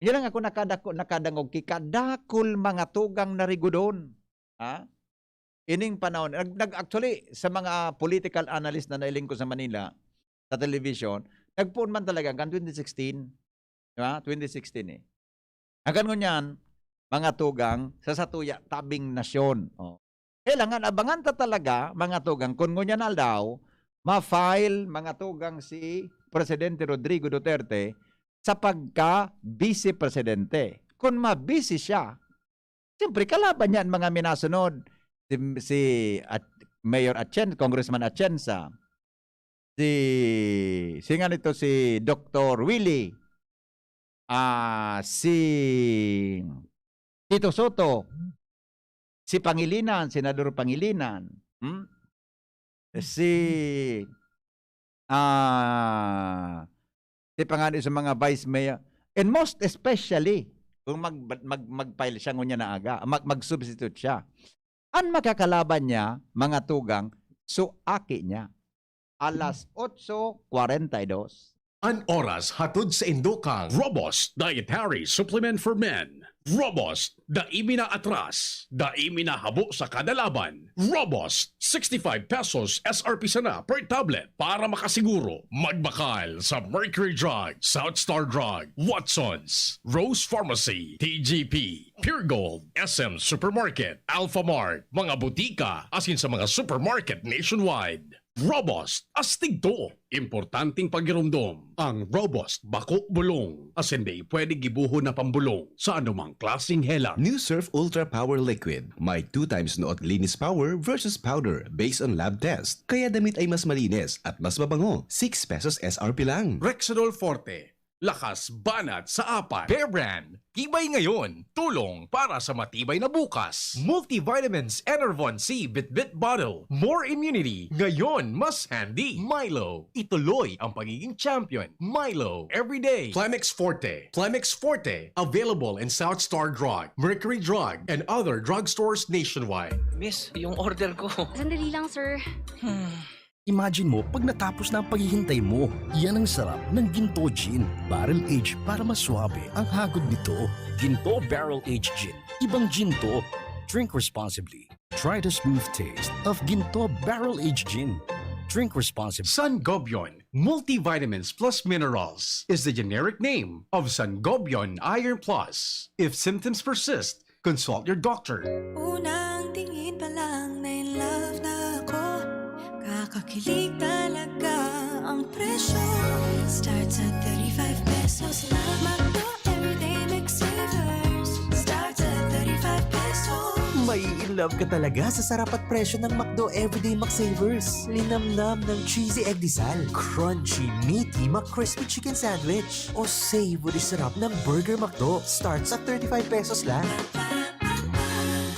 Yan lang ako nakadako-, nakadangog ki kadakul mga tugang na rigudon. Ha? Ining panahon, nag-, nag-, actually, sa mga political analyst na nailing ko sa Manila, sa television, nagpoon man talaga kan twenty sixteen. Di ba? Twenty sixteen eh. Hanggang ngunyan, mga tugang, sa satuya, tabing nasyon. Oh. Kailangan abangan ta talaga, mga tugang, kung ngunyan aldaw, ma-file, mga tugang, si Presidente Rodrigo Duterte sa pagka-vice presidente. Kung ma-vice siya, Siyempre, kalaban niya an mga minasunod. Si, si At-, Mayor Atienza, Congressman Atienza, si, si nga nito, si Doktor Willie, ah, si Tito Soto, si Pangilinan, Senador Pangilinan, hmm? Si, ah, si pangani sa mga vice mayor, and most especially, kung mag-, mag-, mag-file siya ngunyan na aga, mag-, mag-substitute siya. An makakalaban niya, mga tugang, so aki niya. Alas otso kwarenta y dos. An oras hatod sa indukang Robust Dietary Supplement for Men. Robust, dai mi na atras, dai mi na habo sa kada laban. Robust, sixty-five pesos S R P sana per tablet. Para makasiguro, magbakal sa Mercury Drug, South Star Drug, Watsons, Rose Pharmacy, T G P, Pure Gold, S M Supermarket, Alphamart, mga butika, asin sa mga supermarket nationwide. Robust, astig to. Importanteng pagiromdom. Ang Robust, bako bulong. Asin dai pwede gibohon na pambulong sa anumang klaseng helang. New Surf Ultra Power Liquid. May two times noot linis power versus powder based on lab test. Kaya damit ay mas malinis at mas mabango. Six pesos S R P lang. Rexidol Forte. Lakas banat sa apat. Bear Brand. Tibay ngayon. Tulong para sa matibay na bukas. Multivitamins Enervon C Bitbit Bottle. More immunity. Ngayon, mas handy. Milo. Ituloy ang pagiging champion. Milo. Everyday. Plemex Forte. Plemex Forte. Available in South Star Drug, Mercury Drug, and other drugstores nationwide. Miss, yung order ko. Sandali lang, sir. Hmm. Imagine mo, pag natapos na ang paghihintay mo, yan ang sarap ng Ginto Gin. Barrel aged para mas suabe ang hagod nito. Ginto Barrel Aged Gin. Ibang gin to. Drink responsibly. Try the smooth taste of Ginto Barrel Aged Gin. Drink responsibly. Sangobion Multivitamins Plus Minerals is the generic name of Sangobion Iron Plus. If symptoms persist, consult your doctor. Unang tingin pa lang na in love na ako. Kakakilig talaga ang presyo. Starts at thirty-five pesos lang. McDo Everyday Mix Savers. Starts at thirty-five pesos. Mai-in love ka talaga sa sarap at presyo ng McDo Everyday McSavers. Linamnam ng cheesy egg disal, crunchy, meaty McCrispy chicken sandwich, o savory sarap ng Burger McDo. Starts at thirty-five pesos lang.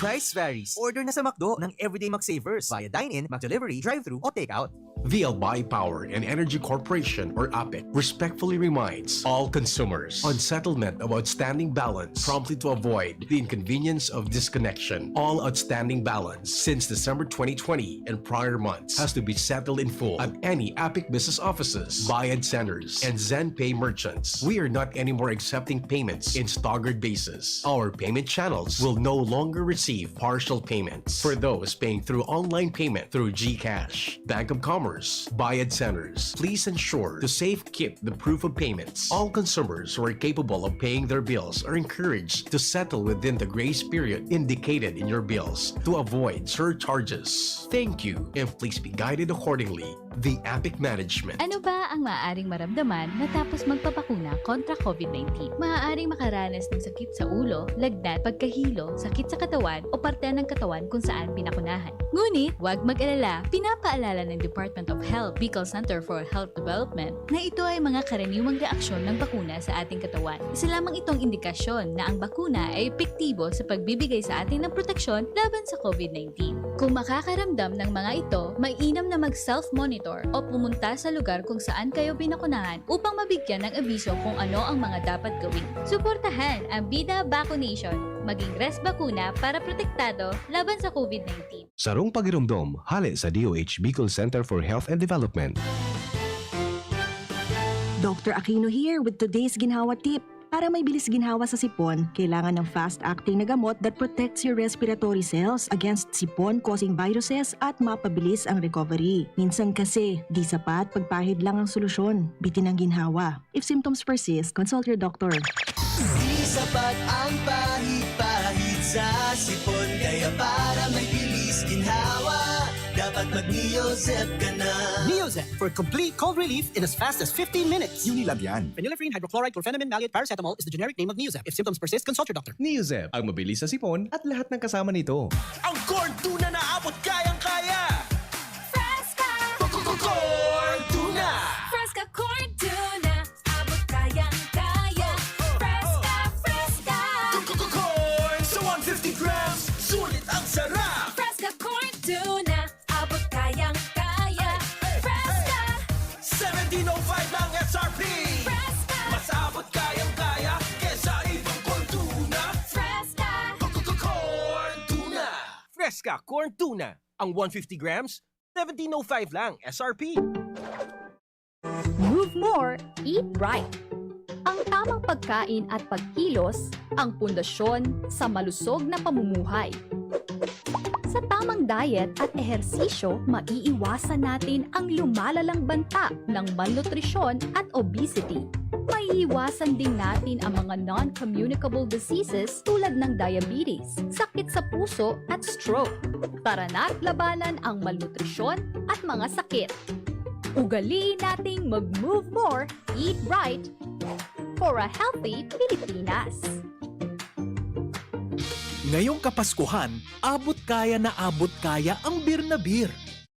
Price varies. Order na sa McDo ng Everyday McSavers via dine-in, McDelivery, drive-thru, o take-out. The Albay Power and Energy Corporation, or APEC, respectfully reminds all consumers on settlement of outstanding balance promptly to avoid the inconvenience of disconnection. All outstanding balance since December twenty twenty and prior months has to be settled in full at any APEC business offices, Bayad Centers, and ZenPay merchants. We are not anymore accepting payments in staggered basis. Our payment channels will no longer receive partial payments. For those paying through online payment through GCash, Bank of Commerce, Bayad Centers, please ensure to safekeep the proof of payments. All consumers who are capable of paying their bills are encouraged to settle within the grace period indicated in your bills to avoid surcharges. Thank you, and please be guided accordingly. The APEC Management. Ano ba ang maaaring maramdaman matapos magpabakuna kontra COVID nineteen? Maaaring makaranas ng sakit sa ulo, lagnat, pagkahilo, sakit sa katawan o parte ng katawan kung saan pinakunahan. Ngunit, huwag mag-alala, pinapaalala ng Department of Health, Bicol Center for Health Development, na ito ay mga karaniwang reaksyon ng bakuna sa ating katawan. Isa lamang itong indikasyon na ang bakuna ay epektibo sa pagbibigay sa atin ng proteksyon laban sa COVID nineteen. Kung makakaramdam ng mga ito, mainam na mag-self-monitor o pumunta sa lugar kung saan kayo binakunahan upang mabigyan ng abiso kung ano ang mga dapat gawin. Suportahan ang Bida Vaccination. Maging Res Bakuna para protektado laban sa COVID nineteen. Sarong pagiromdom, hale sa D O H Bicol Center for Health and Development. Doctor Aquino here with today's ginhawa tip. Para may bilis ginhawa sa sipon, kailangan ng fast-acting na gamot that protects your respiratory cells against sipon-causing viruses at mapabilis ang recovery. Minsan kasi, di sapat pagpahid lang ang solusyon. Bitin ang ginhawa. If symptoms persist, consult your doctor. Di sapat ang pahid-pahid sa sipon, kaya para may bilis ginhawa, dapat Mag-Neozep ka na. Neozep for complete cold relief in as fast as fifteen minutes. Unilab yan. Phenylephrine hydrochloride chlorphenamine maleate paracetamol is the generic name of Neozep. If symptoms persist, consult your doctor. Neozep, ang mabilis na sipon at lahat ng kasama nito. Ang corn tuna na abot kayang-kaya. Fresca! Corn tuna! Fresca corn tuna. Abot kayang-kaya. Fresca, fresca. Corn sa one fifty grams, sulit ang sarap. Fresca corn tuna. Abot kayang-kaya. Fresca. Seventeen oh five lang S R P. Fresca. Mas abot kayang-kaya kesa ibang corn tuna. Fresca. Corn tuna. Fresca corn tuna. Ang one fifty grams, seventeen oh five lang S R P. Move more, eat right. Ang tamang pagkain at pagkilos ang pundasyon sa malusog na pamumuhay. Sa tamang diet at ehersisyo, maiiwasan natin ang lumalalang banta ng malnutrisyon at obesity. Maiiwasan din natin ang mga non-communicable diseases tulad ng diabetes, sakit sa puso at stroke. Tara na't labanan ang malnutrisyon at mga sakit. Ugaliin nating mag-move more, eat right for a healthy Pilipinas. Ngayong Kapaskuhan, abot kaya na abot kaya ang beer na beer.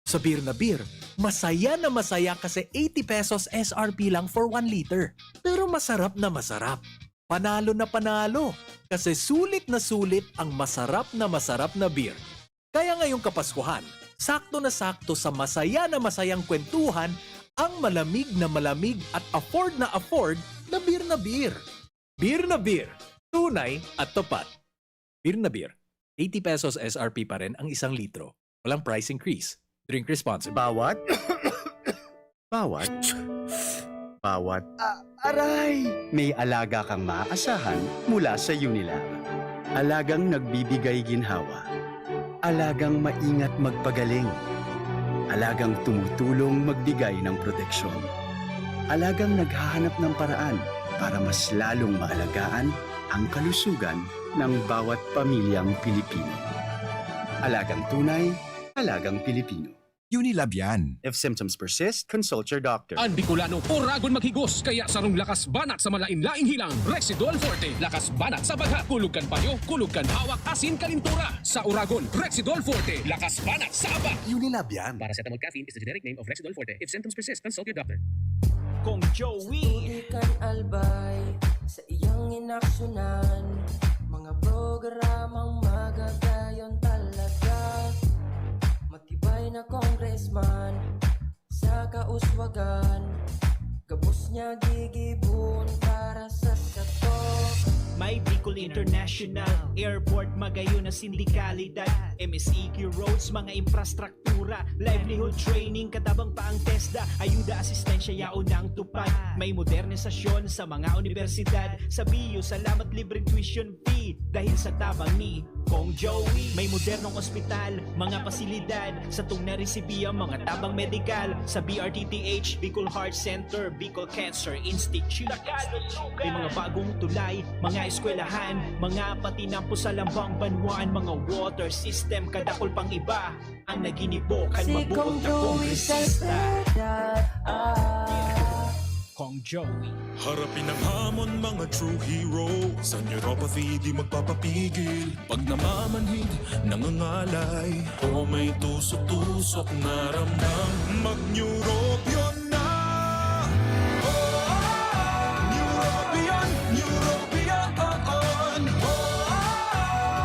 Sa beer na beer, masaya na masaya kasi eighty pesos S R P lang for one liter. Pero masarap na masarap. Panalo na panalo kasi sulit na sulit ang masarap na masarap na beer. Kaya ngayong Kapaskuhan, sakto na sakto sa masaya na masayang kwentuhan ang malamig na malamig at afford na afford na beer na beer. Beer na beer, tunay at tapat. Beer na beer, eighty pesos S R P pa rin ang isang litro. Walang price increase. Drink responsibly. Bawat, bawat, bawat, Ah, aray! May alaga kang maaasahan mula sa Unilab. Alagang nagbibigay ginhawa. Alagang maingat magpagaling. Alagang tumutulong magbigay ng proteksyon. Alagang naghahanap ng paraan para mas lalong maalagaan ang kalusugan ng bawat pamilyang Pilipino. Alagang tunay, alagang Pilipino. Unilab yan. If symptoms persist, consult your doctor. An Bicolano, oragon maghigos, kaya sarong lakas banat sa malain-laing hilang, Rexidol Forte. Lakas banat sa bagha, kulog kan payo, kulog kan hawak, asin kalintura. Sa oragon, Rexidol Forte. Lakas banat sa aba. Unilab yan. Paracetamol caffeine is the generic name of Rexidol Forte. If symptoms persist, consult your doctor. Kong Joey. Tutukan albay sa iyang inaksyonan. Mga programang magagayon talaga. Matibay na congressman sa kauswagan. Gabos niya gigibon para sa sato. May Bicol International Airport, magayon na sindikalidad. M S E Q roads, mga infrastructure, livelihood training, katabang pa ang TESDA, ayuda, asistensya, yaon ang tupad. May modernisasyon sa mga universidad. Sa B U, salamat libreng tuition fee dahil sa tabang ni Kong Joey. May modernong ospital, mga pasilidad, satong naresibi ang mga tabang medikal sa B R T T H, Bicol Heart Center, Bicol Cancer Institute. May mga bagong tulay, mga eskwelahan, mga patinampo sa lambang banwaan, mga water system, kadakol pang iba. Ang naginibo kan mabuot na kongresista. Kong Joey. Harapin ang hamon, mga true hero. Sa neuropathy, di magpapapigil. Pag namamanhid, nangangalay, o may tusok-tusok na ramdam, mag-Neurobion na! Oh, Neurobion, Neurobion, oh, oh.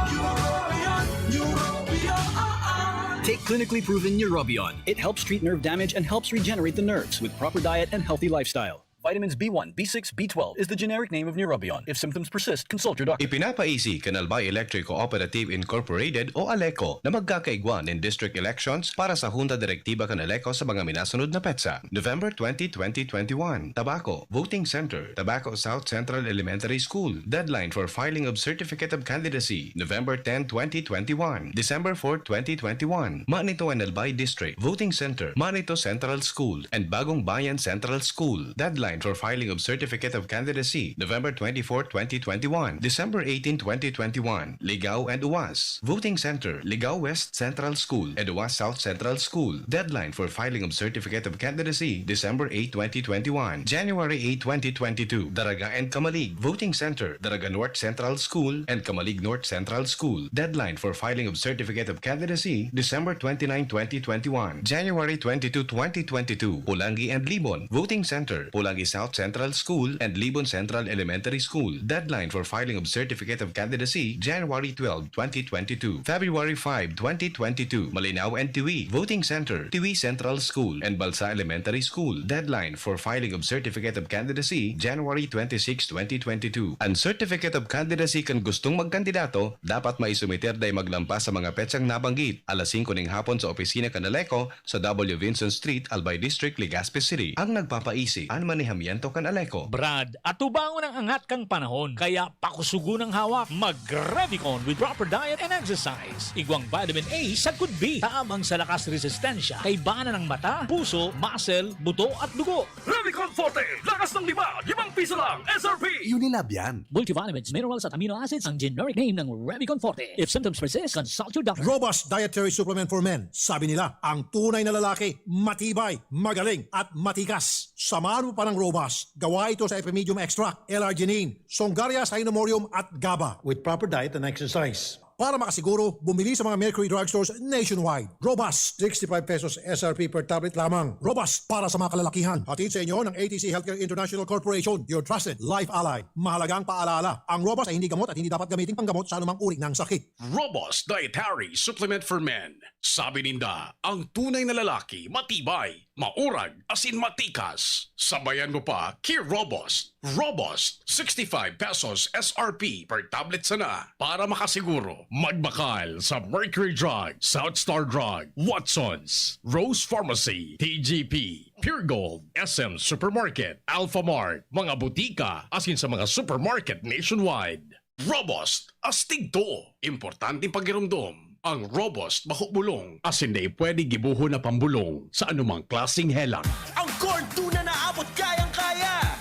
Neurobion, Neurobion, oh, oh. Take clinically proven Neurobion. It helps treat nerve damage and helps regenerate the nerves with proper diet and healthy lifestyle. Vitamins B one, B six, B twelve is the generic name of Neurobion. If symptoms persist, consult your doctor. Ipinapaisi kan Albay Electric Cooperative Incorporated o ALECO na magkakaigwa nin district elections para sa Junta Direktiba kan ALECO sa mga minasunod na petsa: November twenty, twenty twenty-one, Tabaco, Voting Center, Tabaco South Central Elementary School. Deadline for filing of Certificate of Candidacy, November ten, twenty twenty-one, December four, twenty twenty-one. Manito and Albay District, Voting Center, Manito Central School and Bagong Bayan Central School. Deadline for filing of certificate of candidacy, November twenty-four, twenty twenty-one, December eighteen, twenty twenty-one, Ligao and Uwas. Voting center, Ligao West Central School and Uwas South Central School. Deadline for filing of certificate of candidacy, December eight, twenty twenty-one, January eight, twenty twenty-two. Daraga and Camalig. Voting center, Daraga North Central School and Camalig North Central School. Deadline for filing of certificate of candidacy, December twenty-nine, twenty twenty-one, January twenty-two, twenty twenty-two. Polangui and Libon. Voting center, Polangui South Central School and Libon Central Elementary School. Deadline for filing of certificate of candidacy, January twelve, twenty twenty-two. February five, twenty twenty-two. Malinao and Tiwi. Voting center, Tiwi Central School and Balsa Elementary School. Deadline for filing of certificate of candidacy, January twenty-six, twenty twenty-two. An certificate of candidacy kan gustong magkandidato, dapat maisumiter dai maglampas sa mga petsang nabanggit, alas singko ning hapon sa opisina kan ALECO, sa W Vinson Street, Albay District, Legazpi City. Ang nagpapaisi, an manehamiento kan ALECO. Brad, atubangon ang angat kan panahon, kaya pakusugon ang hawak. Mag-Revicon with proper diet and exercise. Igwang vitamin A sagkod B, tabang sa lakas resistensya, kaibanan ng mata, puso, muscle, buto at dugo. Revicon Forte, lakas ng lima, limang piso lang, S R P! Unilab yan. Multivitamins, minerals at amino acids ang generic name ng Revicon Forte. If symptoms persist, consult your doctor. Robust Dietary Supplement for Men. Sabi nila, ang tunay na lalaki, matibay, magaling, at matikas. Samahan mo pa ng Robust. Gawa ito sa Epimedium Extract, L-arginine, Songaria Cynomorium, at GABA. With proper diet and exercise. Para makasiguro, bumili sa mga Mercury Drugstores nationwide. Robust, sixty-five pesos S R P per tablet lamang. Robust para sa mga kalalakihan. Hatid sa inyo ng A T C Healthcare International Corporation, your trusted life ally. Mahalagang paalala, ang Robust ay hindi gamot at hindi dapat gamiting panggamot sa anumang uri ng sakit. Robust Dietary Supplement for Men. Sabi ninda, ang tunay na lalaki, matibay, maurag, asin matikas. Sabayan mo pa ki Robust. Robust, sixty-five pesos S R P per tablet sana. Para makasiguro, magbakal sa Mercury Drug, South Star Drug, Watsons, Rose Pharmacy, T G P, Pure Gold, S M Supermarket, Alphamart, mga butika, asin sa mga supermarket nationwide. Robust, astig to. Importanteng pagiromdom, ang Robust bako bulong, asin dai pwede gibohon na pambulong sa anumang klaseng helang. Ang corn tuna na abot kayang-kaya.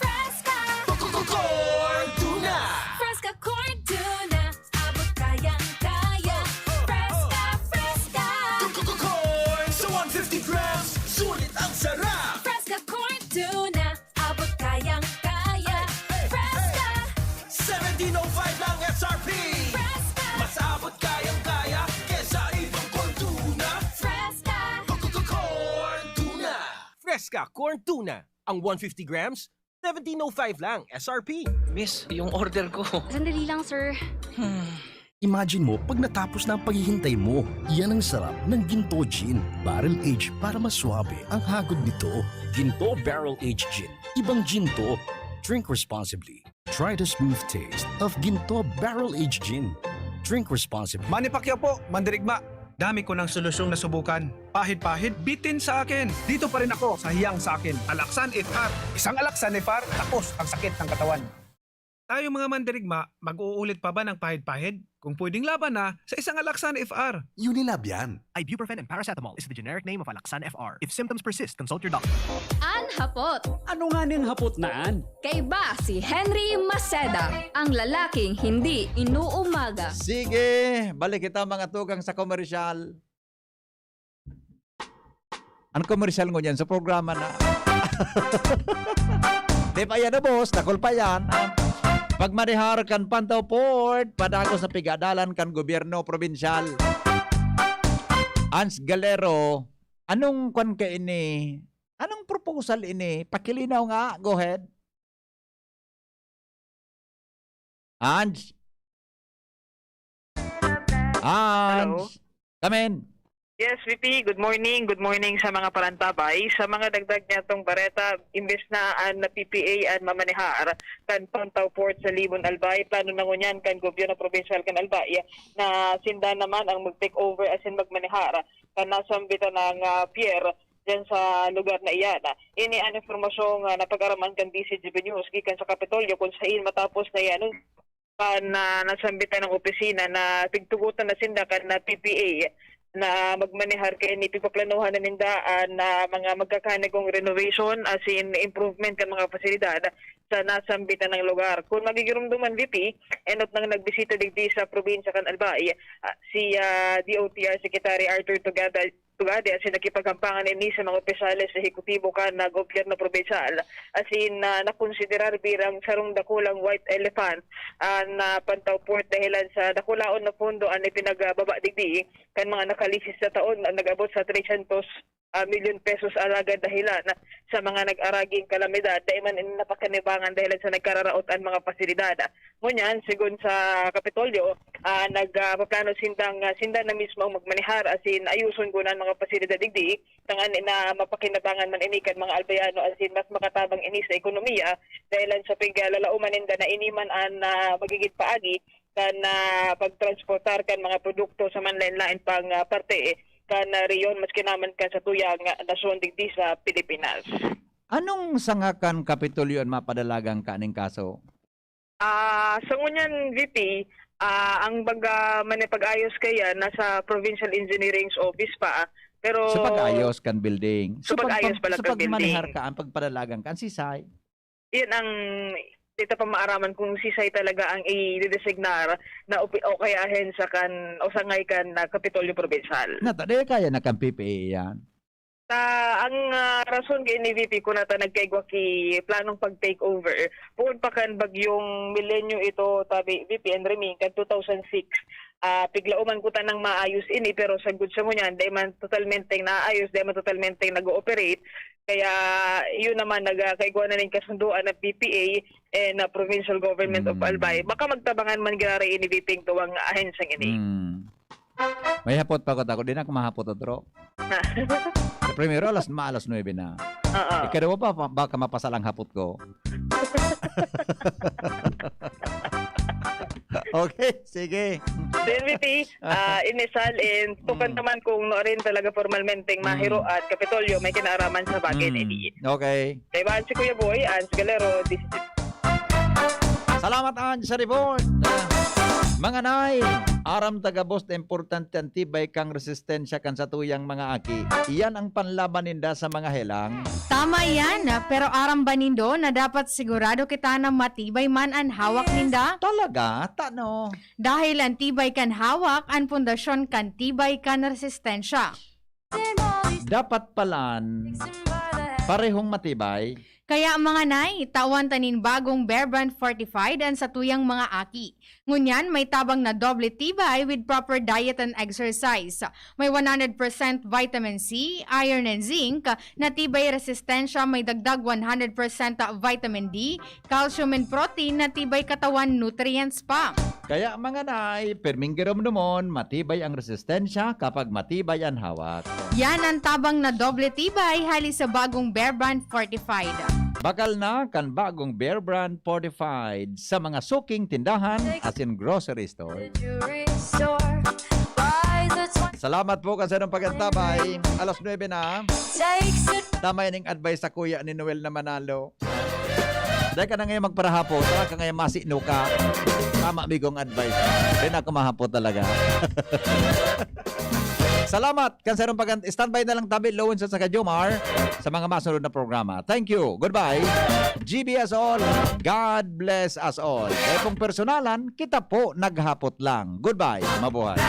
Fresca! Corn tuna! Fresca corn tuna, abot kayang-kaya. Fresca, fresca! Corn sa one fifty grams, sulit ang sarap! Fresca corn tuna, abot kayang-kaya. Fresca! Seventeen oh five lang S R P. Fresca! Mas abot kayang-kaya kesa ibang corn tuna. Fresca! Corn tuna. Fresca corn tuna. Ang one fifty grams, seventeen oh five lang S R P. Miss, yung order ko. Sandali lang, sir. Imagine mo pag natapos na ang paghihintay mo. Yan ang sarap ng Ginto Gin. Barrel aged para mas swabe ang hagod nito. Ginto Barrel Aged Gin. Ibang gin to. Drink responsibly. Try the smooth taste of Ginto Barrel Aged Gin. Drink responsibly. Manny Pacquiao po, mandirigma. Dami ko ng solusyong nasubukan. Pahid-pahid, bitin sa akin. Dito pa rin ako sa hiyang sa akin. Alaxan F R. Isang Alaxan F R, tapos ang sakit ng katawan. Tayong mga mandirigma, mag-uulit pa ba ng pahid-pahid? Kung pwedeng laban na sa isang Alaxan F R. Unilab yan. Ibuprofen and paracetamol is the generic name of Alaxan F R. If symptoms persist, consult your doctor. An hapot. Ano nga ning hapot na an? Kaiba si Henry Maceda, ang lalaking hindi inuumaga. Sige, balik kita mga tugang sa komersyal. Ano komersyal ngunyan sa programa na? Di pa yan ubos, dakul pa yan. Pagmanehar kan Pantaw Port, padagos na pigadalan kan gobyerno probinsyal. Ans Galero, anong kwan ka ini? Anong proposal ini? Pakilinaw nga, go ahead. Ans? Hello? Ans? Come in. Yes, V P, good morning. Good morning sa mga parantabay. Sa mga dagdag niyatong bareta, imbes na an P P A an mamanehar kan Pantaw Port sa Libon, Albay, plano na ngunyan kan gobyerno probinsyal kan Albay na sinda naman ang mag-take over asin magmanehar kan nasambitan ng, ah, pier diyan sa lugar na iyan. Ini an impormasyong, ah, napag-araman kan D C G B News gikan sa Kapitolyo, kung sain matapos na iyan kan, ah, nasambitan ng opisina na tigtugotan na sinda kan, ah, P P A na magmanehar kaini, pigpaplanuhan na ninda an, ah, mga magkakanigong renovation, as in improvement kan mga pasilidad sa nasambit na lugar. Kun magigiromdoman, V P, enot nang nagbisita digdi sa probinsya kan Albay, ah, si, ah, D O T R Secretary Arthur Tugada, Tugade, as in nakipaghampangan ini sa mga opisyales sa ehekutibo kan na gobyerno probinsyal, as in, ah, nakonsiderar bilang sarong dakulang white elephant an, ah, Pantao Port dahilan sa dakulaon na pondo an ipinagbaba digdi kan mga nakalisis sa taon na nag-abot sa tresyentos, ah, milyon pesos, alagad dahilan sa mga nag-araging kalamidad, dai man ini napakinabangan dahilan sa nagkararaot an mga pasilidad. Ngunyan, segun sa Kapitolyo, ah, nag, ah, paplano sindang, ah, sinda na mismo ang magmanehar, as in, ayuson guna an mga pasilidad digdi, tanganing mapakinabangan man ini kan mga Albayano, as in, mas makatabang ini sa ekonomiya, dahilan sa piglalauman ninda na ini man an, ah, magigin paagi kan, ah, pagtransportar kan mga produkto sa manlaen-laen pang, ah, parte kan, ah, rehiyon, maski naman kan satuyang, ah, nasyon digdi sa Pilipinas. Anong sanga kan Kapitolyo an mapadalagan kaning kaso? Ah, sa ngunyan, V P, ah, ang baga man pag-ayos kaya nasa Provincial Engineering's office pa, pero Sa pag-ayos kan building. Sa pag-ayos pag-, pa lang sa kan building. Pagmanehar ka, ang pagpadalagan ka, ang sisay. Yan ang dito pa maaraman kung sisay talaga ang i-designar na opi-, o kaya ahensya kan o sangay kan na Kapitolyo Provincial. Nata, di kaya na kan P P A yan? Ta, ang, ah, rason kay ni V P ko na ta nagkaigwa ki planong pag-take over, poon pa kan bagyong Milenyo ito, tabi, V P and Remy, kan two thousand six, ah, piglauman ko tanang maayos ini, pero sagkod sa ngunyan, dai man totalmenteng naayos, dai man totalmenteng nag-ooperate. Kaya, yun naman, nagkaigwa na ning kasundoan na P P A and, ah, Provincial Government of Hmm. Albay. Baka magtabangan man giraray ini, V P, ang duwang ahensyang ini. Hmm. May hapot pa ko, tako. Di na ako mahapot, otro. Sa primero, alas, ma-, alas nuebe na. Oo. Ikaduwa pa, pa, baka mapasal ang hapot ko. Okay, sige. Then, V P, ah, inisal in, tukan Mm. naman kung no rin talaga formalmenteng Mm. mahiro at Kapitolyo may kinaaraman sa bagay na Mm. ini. Okay. Kaibahan si Kuya Boy, Ans Galero, this is Salamat, Ans, sa report. Ah, mga nay, aram ta gabos na importante an tibay kan resistensya kan satuyang mga aki. Iyan ang panlaban ninda sa mga helang. Tama iyan, pero aram ba nindo na dapat sigurado kita na matibay man an hawak ninda? Talaga? Tano? Dahil an tibay kan hawak, an pundasyon kan tibay kan resistensya. Dapat palan parehong matibay. Kaya, mga nay, tawan ta nin bagong Bear Brand Fortified an satuyang mga aki. Ngunyan, may tabang na doble tibay with proper diet and exercise. May one hundred percent vitamin C, iron and zinc, na tibay resistensya, may dagdag one hundred percent vitamin D, calcium and protein na tibay katawan nutrients pa. Kaya, mga nay, pirming giromdomon, matibay ang resistensya kapag matibay an hawak. Yan ang tabang na doble tibay hali sa bagong Bear Brand Fortified. Bakal na kan bagong Bear Brand Fortified sa mga suking tindahan asin grocery store. Salamat po kan sarong pag-antabay. Alas nuebe na. Tama yan yung advice sa kuya ni Noel na Manalo. Dai ka na ngayon magparahapot, wala ka ngayon masino ka. Tama, bigong advice. Di na ako mahapot talaga. Salamat kan sarong pag-, standby na lang tabi, Lowen sa saka Jomar, sa mga masunod na programa. Thank you. Goodbye. G B us all. God bless us all. Kaya kung personalan, kita po naghapot lang. Goodbye. Mabuhay.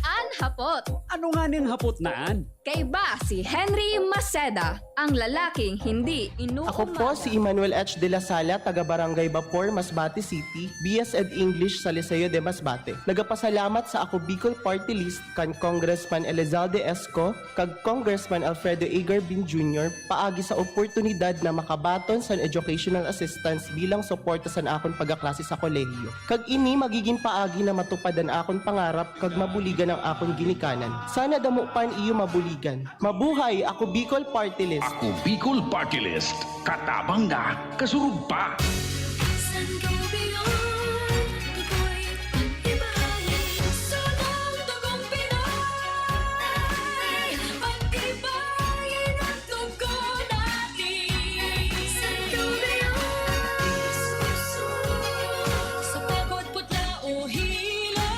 An hapot. Ano nga ning hapot na an? Kaiba si Henry Maceda, ang lalaking hindi inuumada. Ako po si Emmanuel H. de la Sala, taga Barangay Bapor, Masbate City, B S Ed English sa Liceo de Masbate. Nagapasalamat sa Ako Bicol Party List kan Congressman Elizalde Esco kag Congressman Alfredo A. Garbin Junior paagi sa oportunidad na makabaton san educational assistance bilang suporta san akon pagkaklase sa kolehiyo. Kag ini magigin paagi na matupad an akon pangarap kag mabuligan ang akon ginikanan. Sana damo pa an iyo mabuligan. Mabuhay! Ako Bicol Party List! Ako Bicol Party List. Katabang na, kasurog pa! Sangobion, ako'y pag-ibahin. Sunang dugong Pinoy, pag-ibahin ang dugo natin. Sangobion, sa pagod, putla o hilo.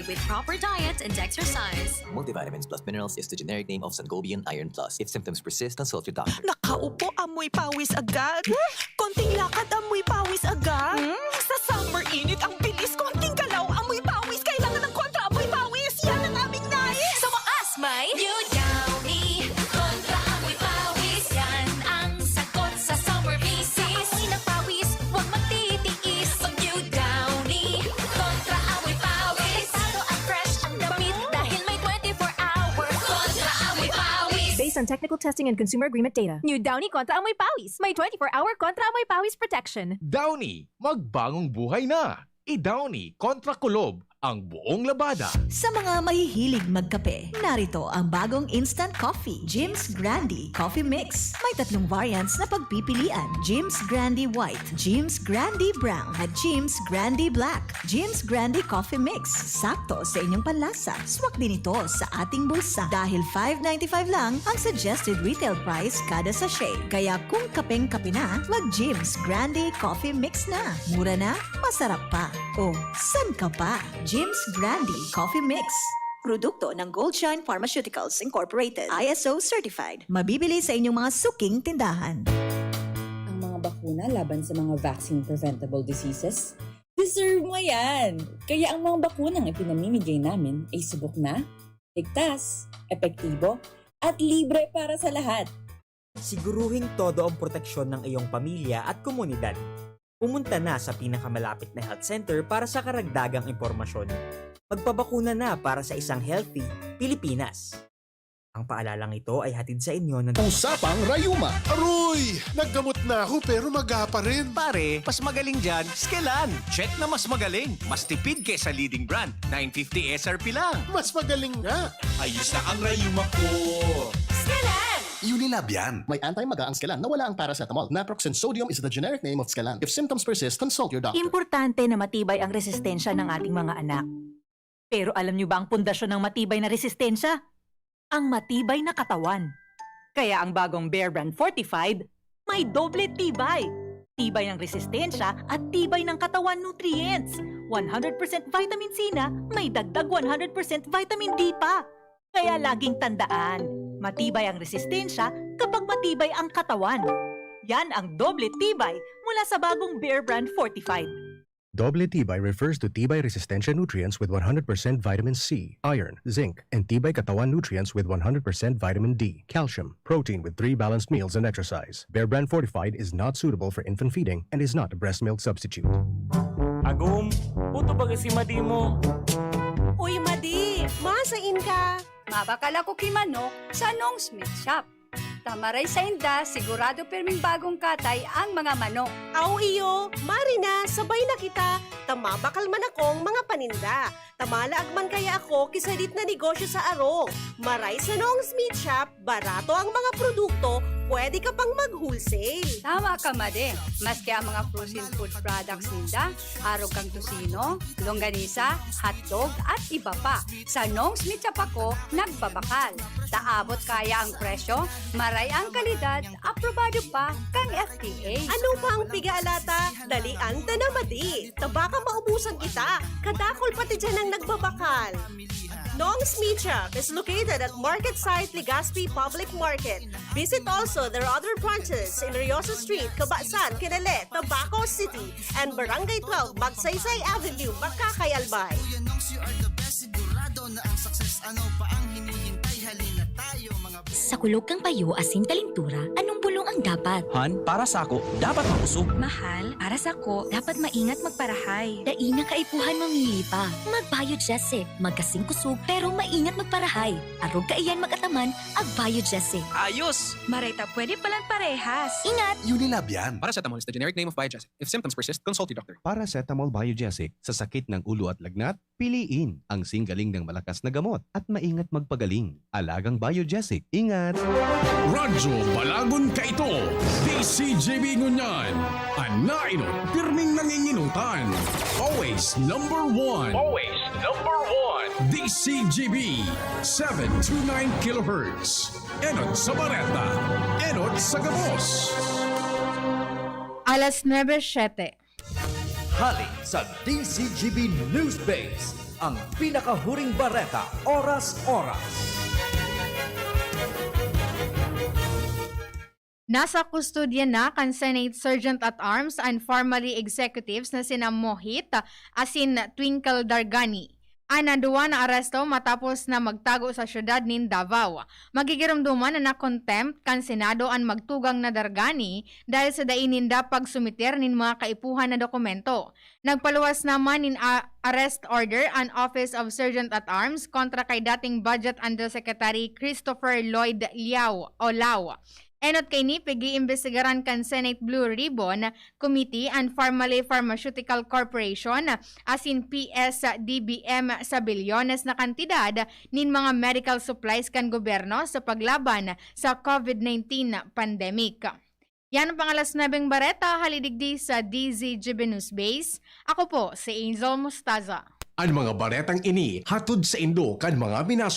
with proper diet and exercise. Multivitamins plus minerals is the generic name of Sangobion Iron Plus. If symptoms persist, consult your doctor. Nakaupo, amoy pawis agad. Konting lakad, amoy pawis agad. Hmm, sa summer init, ang bilis. Konting galaw, amoy pawis. Kailangan ng kontra amoy pawis. Yan ang aming nais. Sa wakas, may New Downy kontra amoy pawis. Yan ang sagot sa summer visit. Amoy ng pawis, huwag magtitiis. Pag New Downy kontra amoy pawis. Delikado at fresh ang damit dahil may twenty-four hour kontra amoy pawis. Based on technical testing and consumer agreement data, New Downy kontra amoy pawis. May twenty-four hour kontra amoy pawis protection. Downy, magbagong buhay na! I-Downy kontra kulob ang buong labada. Sa mga mahihilig magkape, narito ang bagong instant coffee, Jim's Grande Coffee Mix. May tatlong variants na pagpipilian, Jim's Grande White, Jim's Grande Brown, at Jim's Grande Black. Jim's Grande Coffee Mix, sakto sa inyong panlasa. Swak din ito sa ating bulsa dahil five ninety-five lang ang suggested retail price kada sachet. Kaya kung kapeng-kape na, mag Jim's Grande Coffee Mix na. Mura na, masarap pa. O, san ka pa? Jim's Grande Coffee Mix. Produkto ng Goldshine Pharmaceuticals Incorporated, I S O certified. Mabibili sa inyong mga suking tindahan. Ang mga bakuna laban sa mga vaccine-preventable diseases, deserve mo yan! Kaya ang mga bakunang ipinamimigay namin ay subok na, ligtas, epektibo, at libre para sa lahat. Siguruhing todo ang proteksyon ng iyong pamilya at komunidad. Pumunta na sa pinakamalapit na health center para sa karagdagang impormasyon. Magpabakuna na para sa isang healthy Pilipinas. Ang paalalang ito ay hatid sa inyo ng Usapang Rayuma. Aroy! Naggamot na ako pero maga pa rin. Pare, mas magaling dyan, Skelan. Check na mas magaling. Mas tipid kesa leading brand. nine fifty S R P lang. Mas magaling nga. Ayos na ang rayuma ko. Skelan! Unilab yan. May anti-maga ang Skelan na wala ang paracetamol. Naproxen sodium is the generic name of Skelan. If symptoms persist, consult your doctor. Importante na matibay ang resistensya ng ating mga anak. Pero alam niyo ba ang pundasyon ng matibay na resistensya? Ang matibay na katawan. Kaya ang bagong Bear Brand Fortified, may doble tibay. Tibay ng resistensya at tibay ng katawan nutrients. One hundred percent vitamin C na may dagdag one hundred percent vitamin D pa. Kaya laging tandaan, matibay ang resistensya kapag matibay ang katawan. Yan ang doble tibay mula sa bagong Bear Brand Fortified. Doble tibay refers to tibay resistensya nutrients with one hundred percent vitamin C, iron, zinc, and tibay katawan nutrients with one hundred percent vitamin D, calcium, protein with three balanced meals and exercise. Bear Brand Fortified is not suitable for infant feeding and is not a breast milk substitute. Agom, puto baga si Madi mo. Uy, Madi! Masain ka? Mabakal ako ki manok sa Nong's Meat Shop. Ta maray sainda, sigurado pirming bagong katay ang mga manok. Aw iyo, mari na, sabay na kita, ta mabakal man akong mga paninda. Ta malaag man kaya ako ki sadit na negosyo sa arog. Maray sa Nong's Meat Shop, barato ang mga produkto, pwede ka pang mag-wholesale. Tama ka, Madi. Maski ang mga frozen food products ninda, arog kan tocino, longganisa, hotdog, at iba pa. Sa Nong's Meat Shop ako nagbabakal. Ta abot kaya ang presyo, maray ang kalidad, aprobado pa kan F D A. Ano pa ang piga-alata? Dalian ta na, Madi. Ta baka maubusan kita. Kadakul pati diyan ang nagbabakal. Nong's Meat Shop is located at Market Site Legazpi Public Market. Visit also their other branches in Riosa Street, Cabasan, Quinale, Tabaco City, and Barangay twelve, Magsaysay Avenue, Makakay, Albay. Sa kulog kang payo asin kalintura, anong bulong ang dapat? Han, para sako, dapat makusog. Mahal, para sako, dapat maingat magparahay. Dai na kaipuhan mamili pa. Mag-Biogesic. Magkasing kusog, pero maingat magparahay. Arog kaiyan mag-ataman, ag-Biogesic. Ayos! Maray ta pwede palan parehas. Ingat! Unilab yan. Paracetamol is the generic name of Biogesic. If symptoms persist, consult your doctor. Paracetamol Biogesic sa sakit ng ulo at lagnat, piliin ang singgaling ng malakas na gamot at maingat magpagaling. Alagang Biogesic. Ingat! Radyo Balagon Kaito, D C G B Ngunyan, an nainot pirming nanginginutan. Always number one. Always number one. D C G B, seven two nine kilohertz. Enot sa Bareta, enot sa gabos. Alas nuebe siete. Hali sa D Z G B Newsbase, ang pinakahuring bareta, oras-oras. Nasa kustodya na kan Senate Sergeant at Arms and formerly executives na sina Mohit asin Twinkle Dargani. An duwa na aresto matapos na magtago sa siyudad nin Davao. Magigiromdoman na na-contempt kan Senado an magtugang na Dargani dahil sa dai ninda pagsumiter nin mga kaipuhan na dokumento. Nagpaluwas naman nin a- arrest order an Office of Sergeant at Arms kontra kay dating Budget Undersecretary Christopher Lloyd Liao o Lao. Enot kaini, pag-iimbestigaran kan Senate Blue Ribbon Committee an Farmale Pharmaceutical Corporation asin P S D B M sa bilyones na kantidad nin mga medical supplies kan gobyerno sa paglaban sa COVID nineteen pandemic. Yan ang pang-alas nuebeng bareta, hali digdi sa D Z G B Newsbase. Ako po si Angel Mostaza. An mga baretang ini hatod saindo kan mga minaso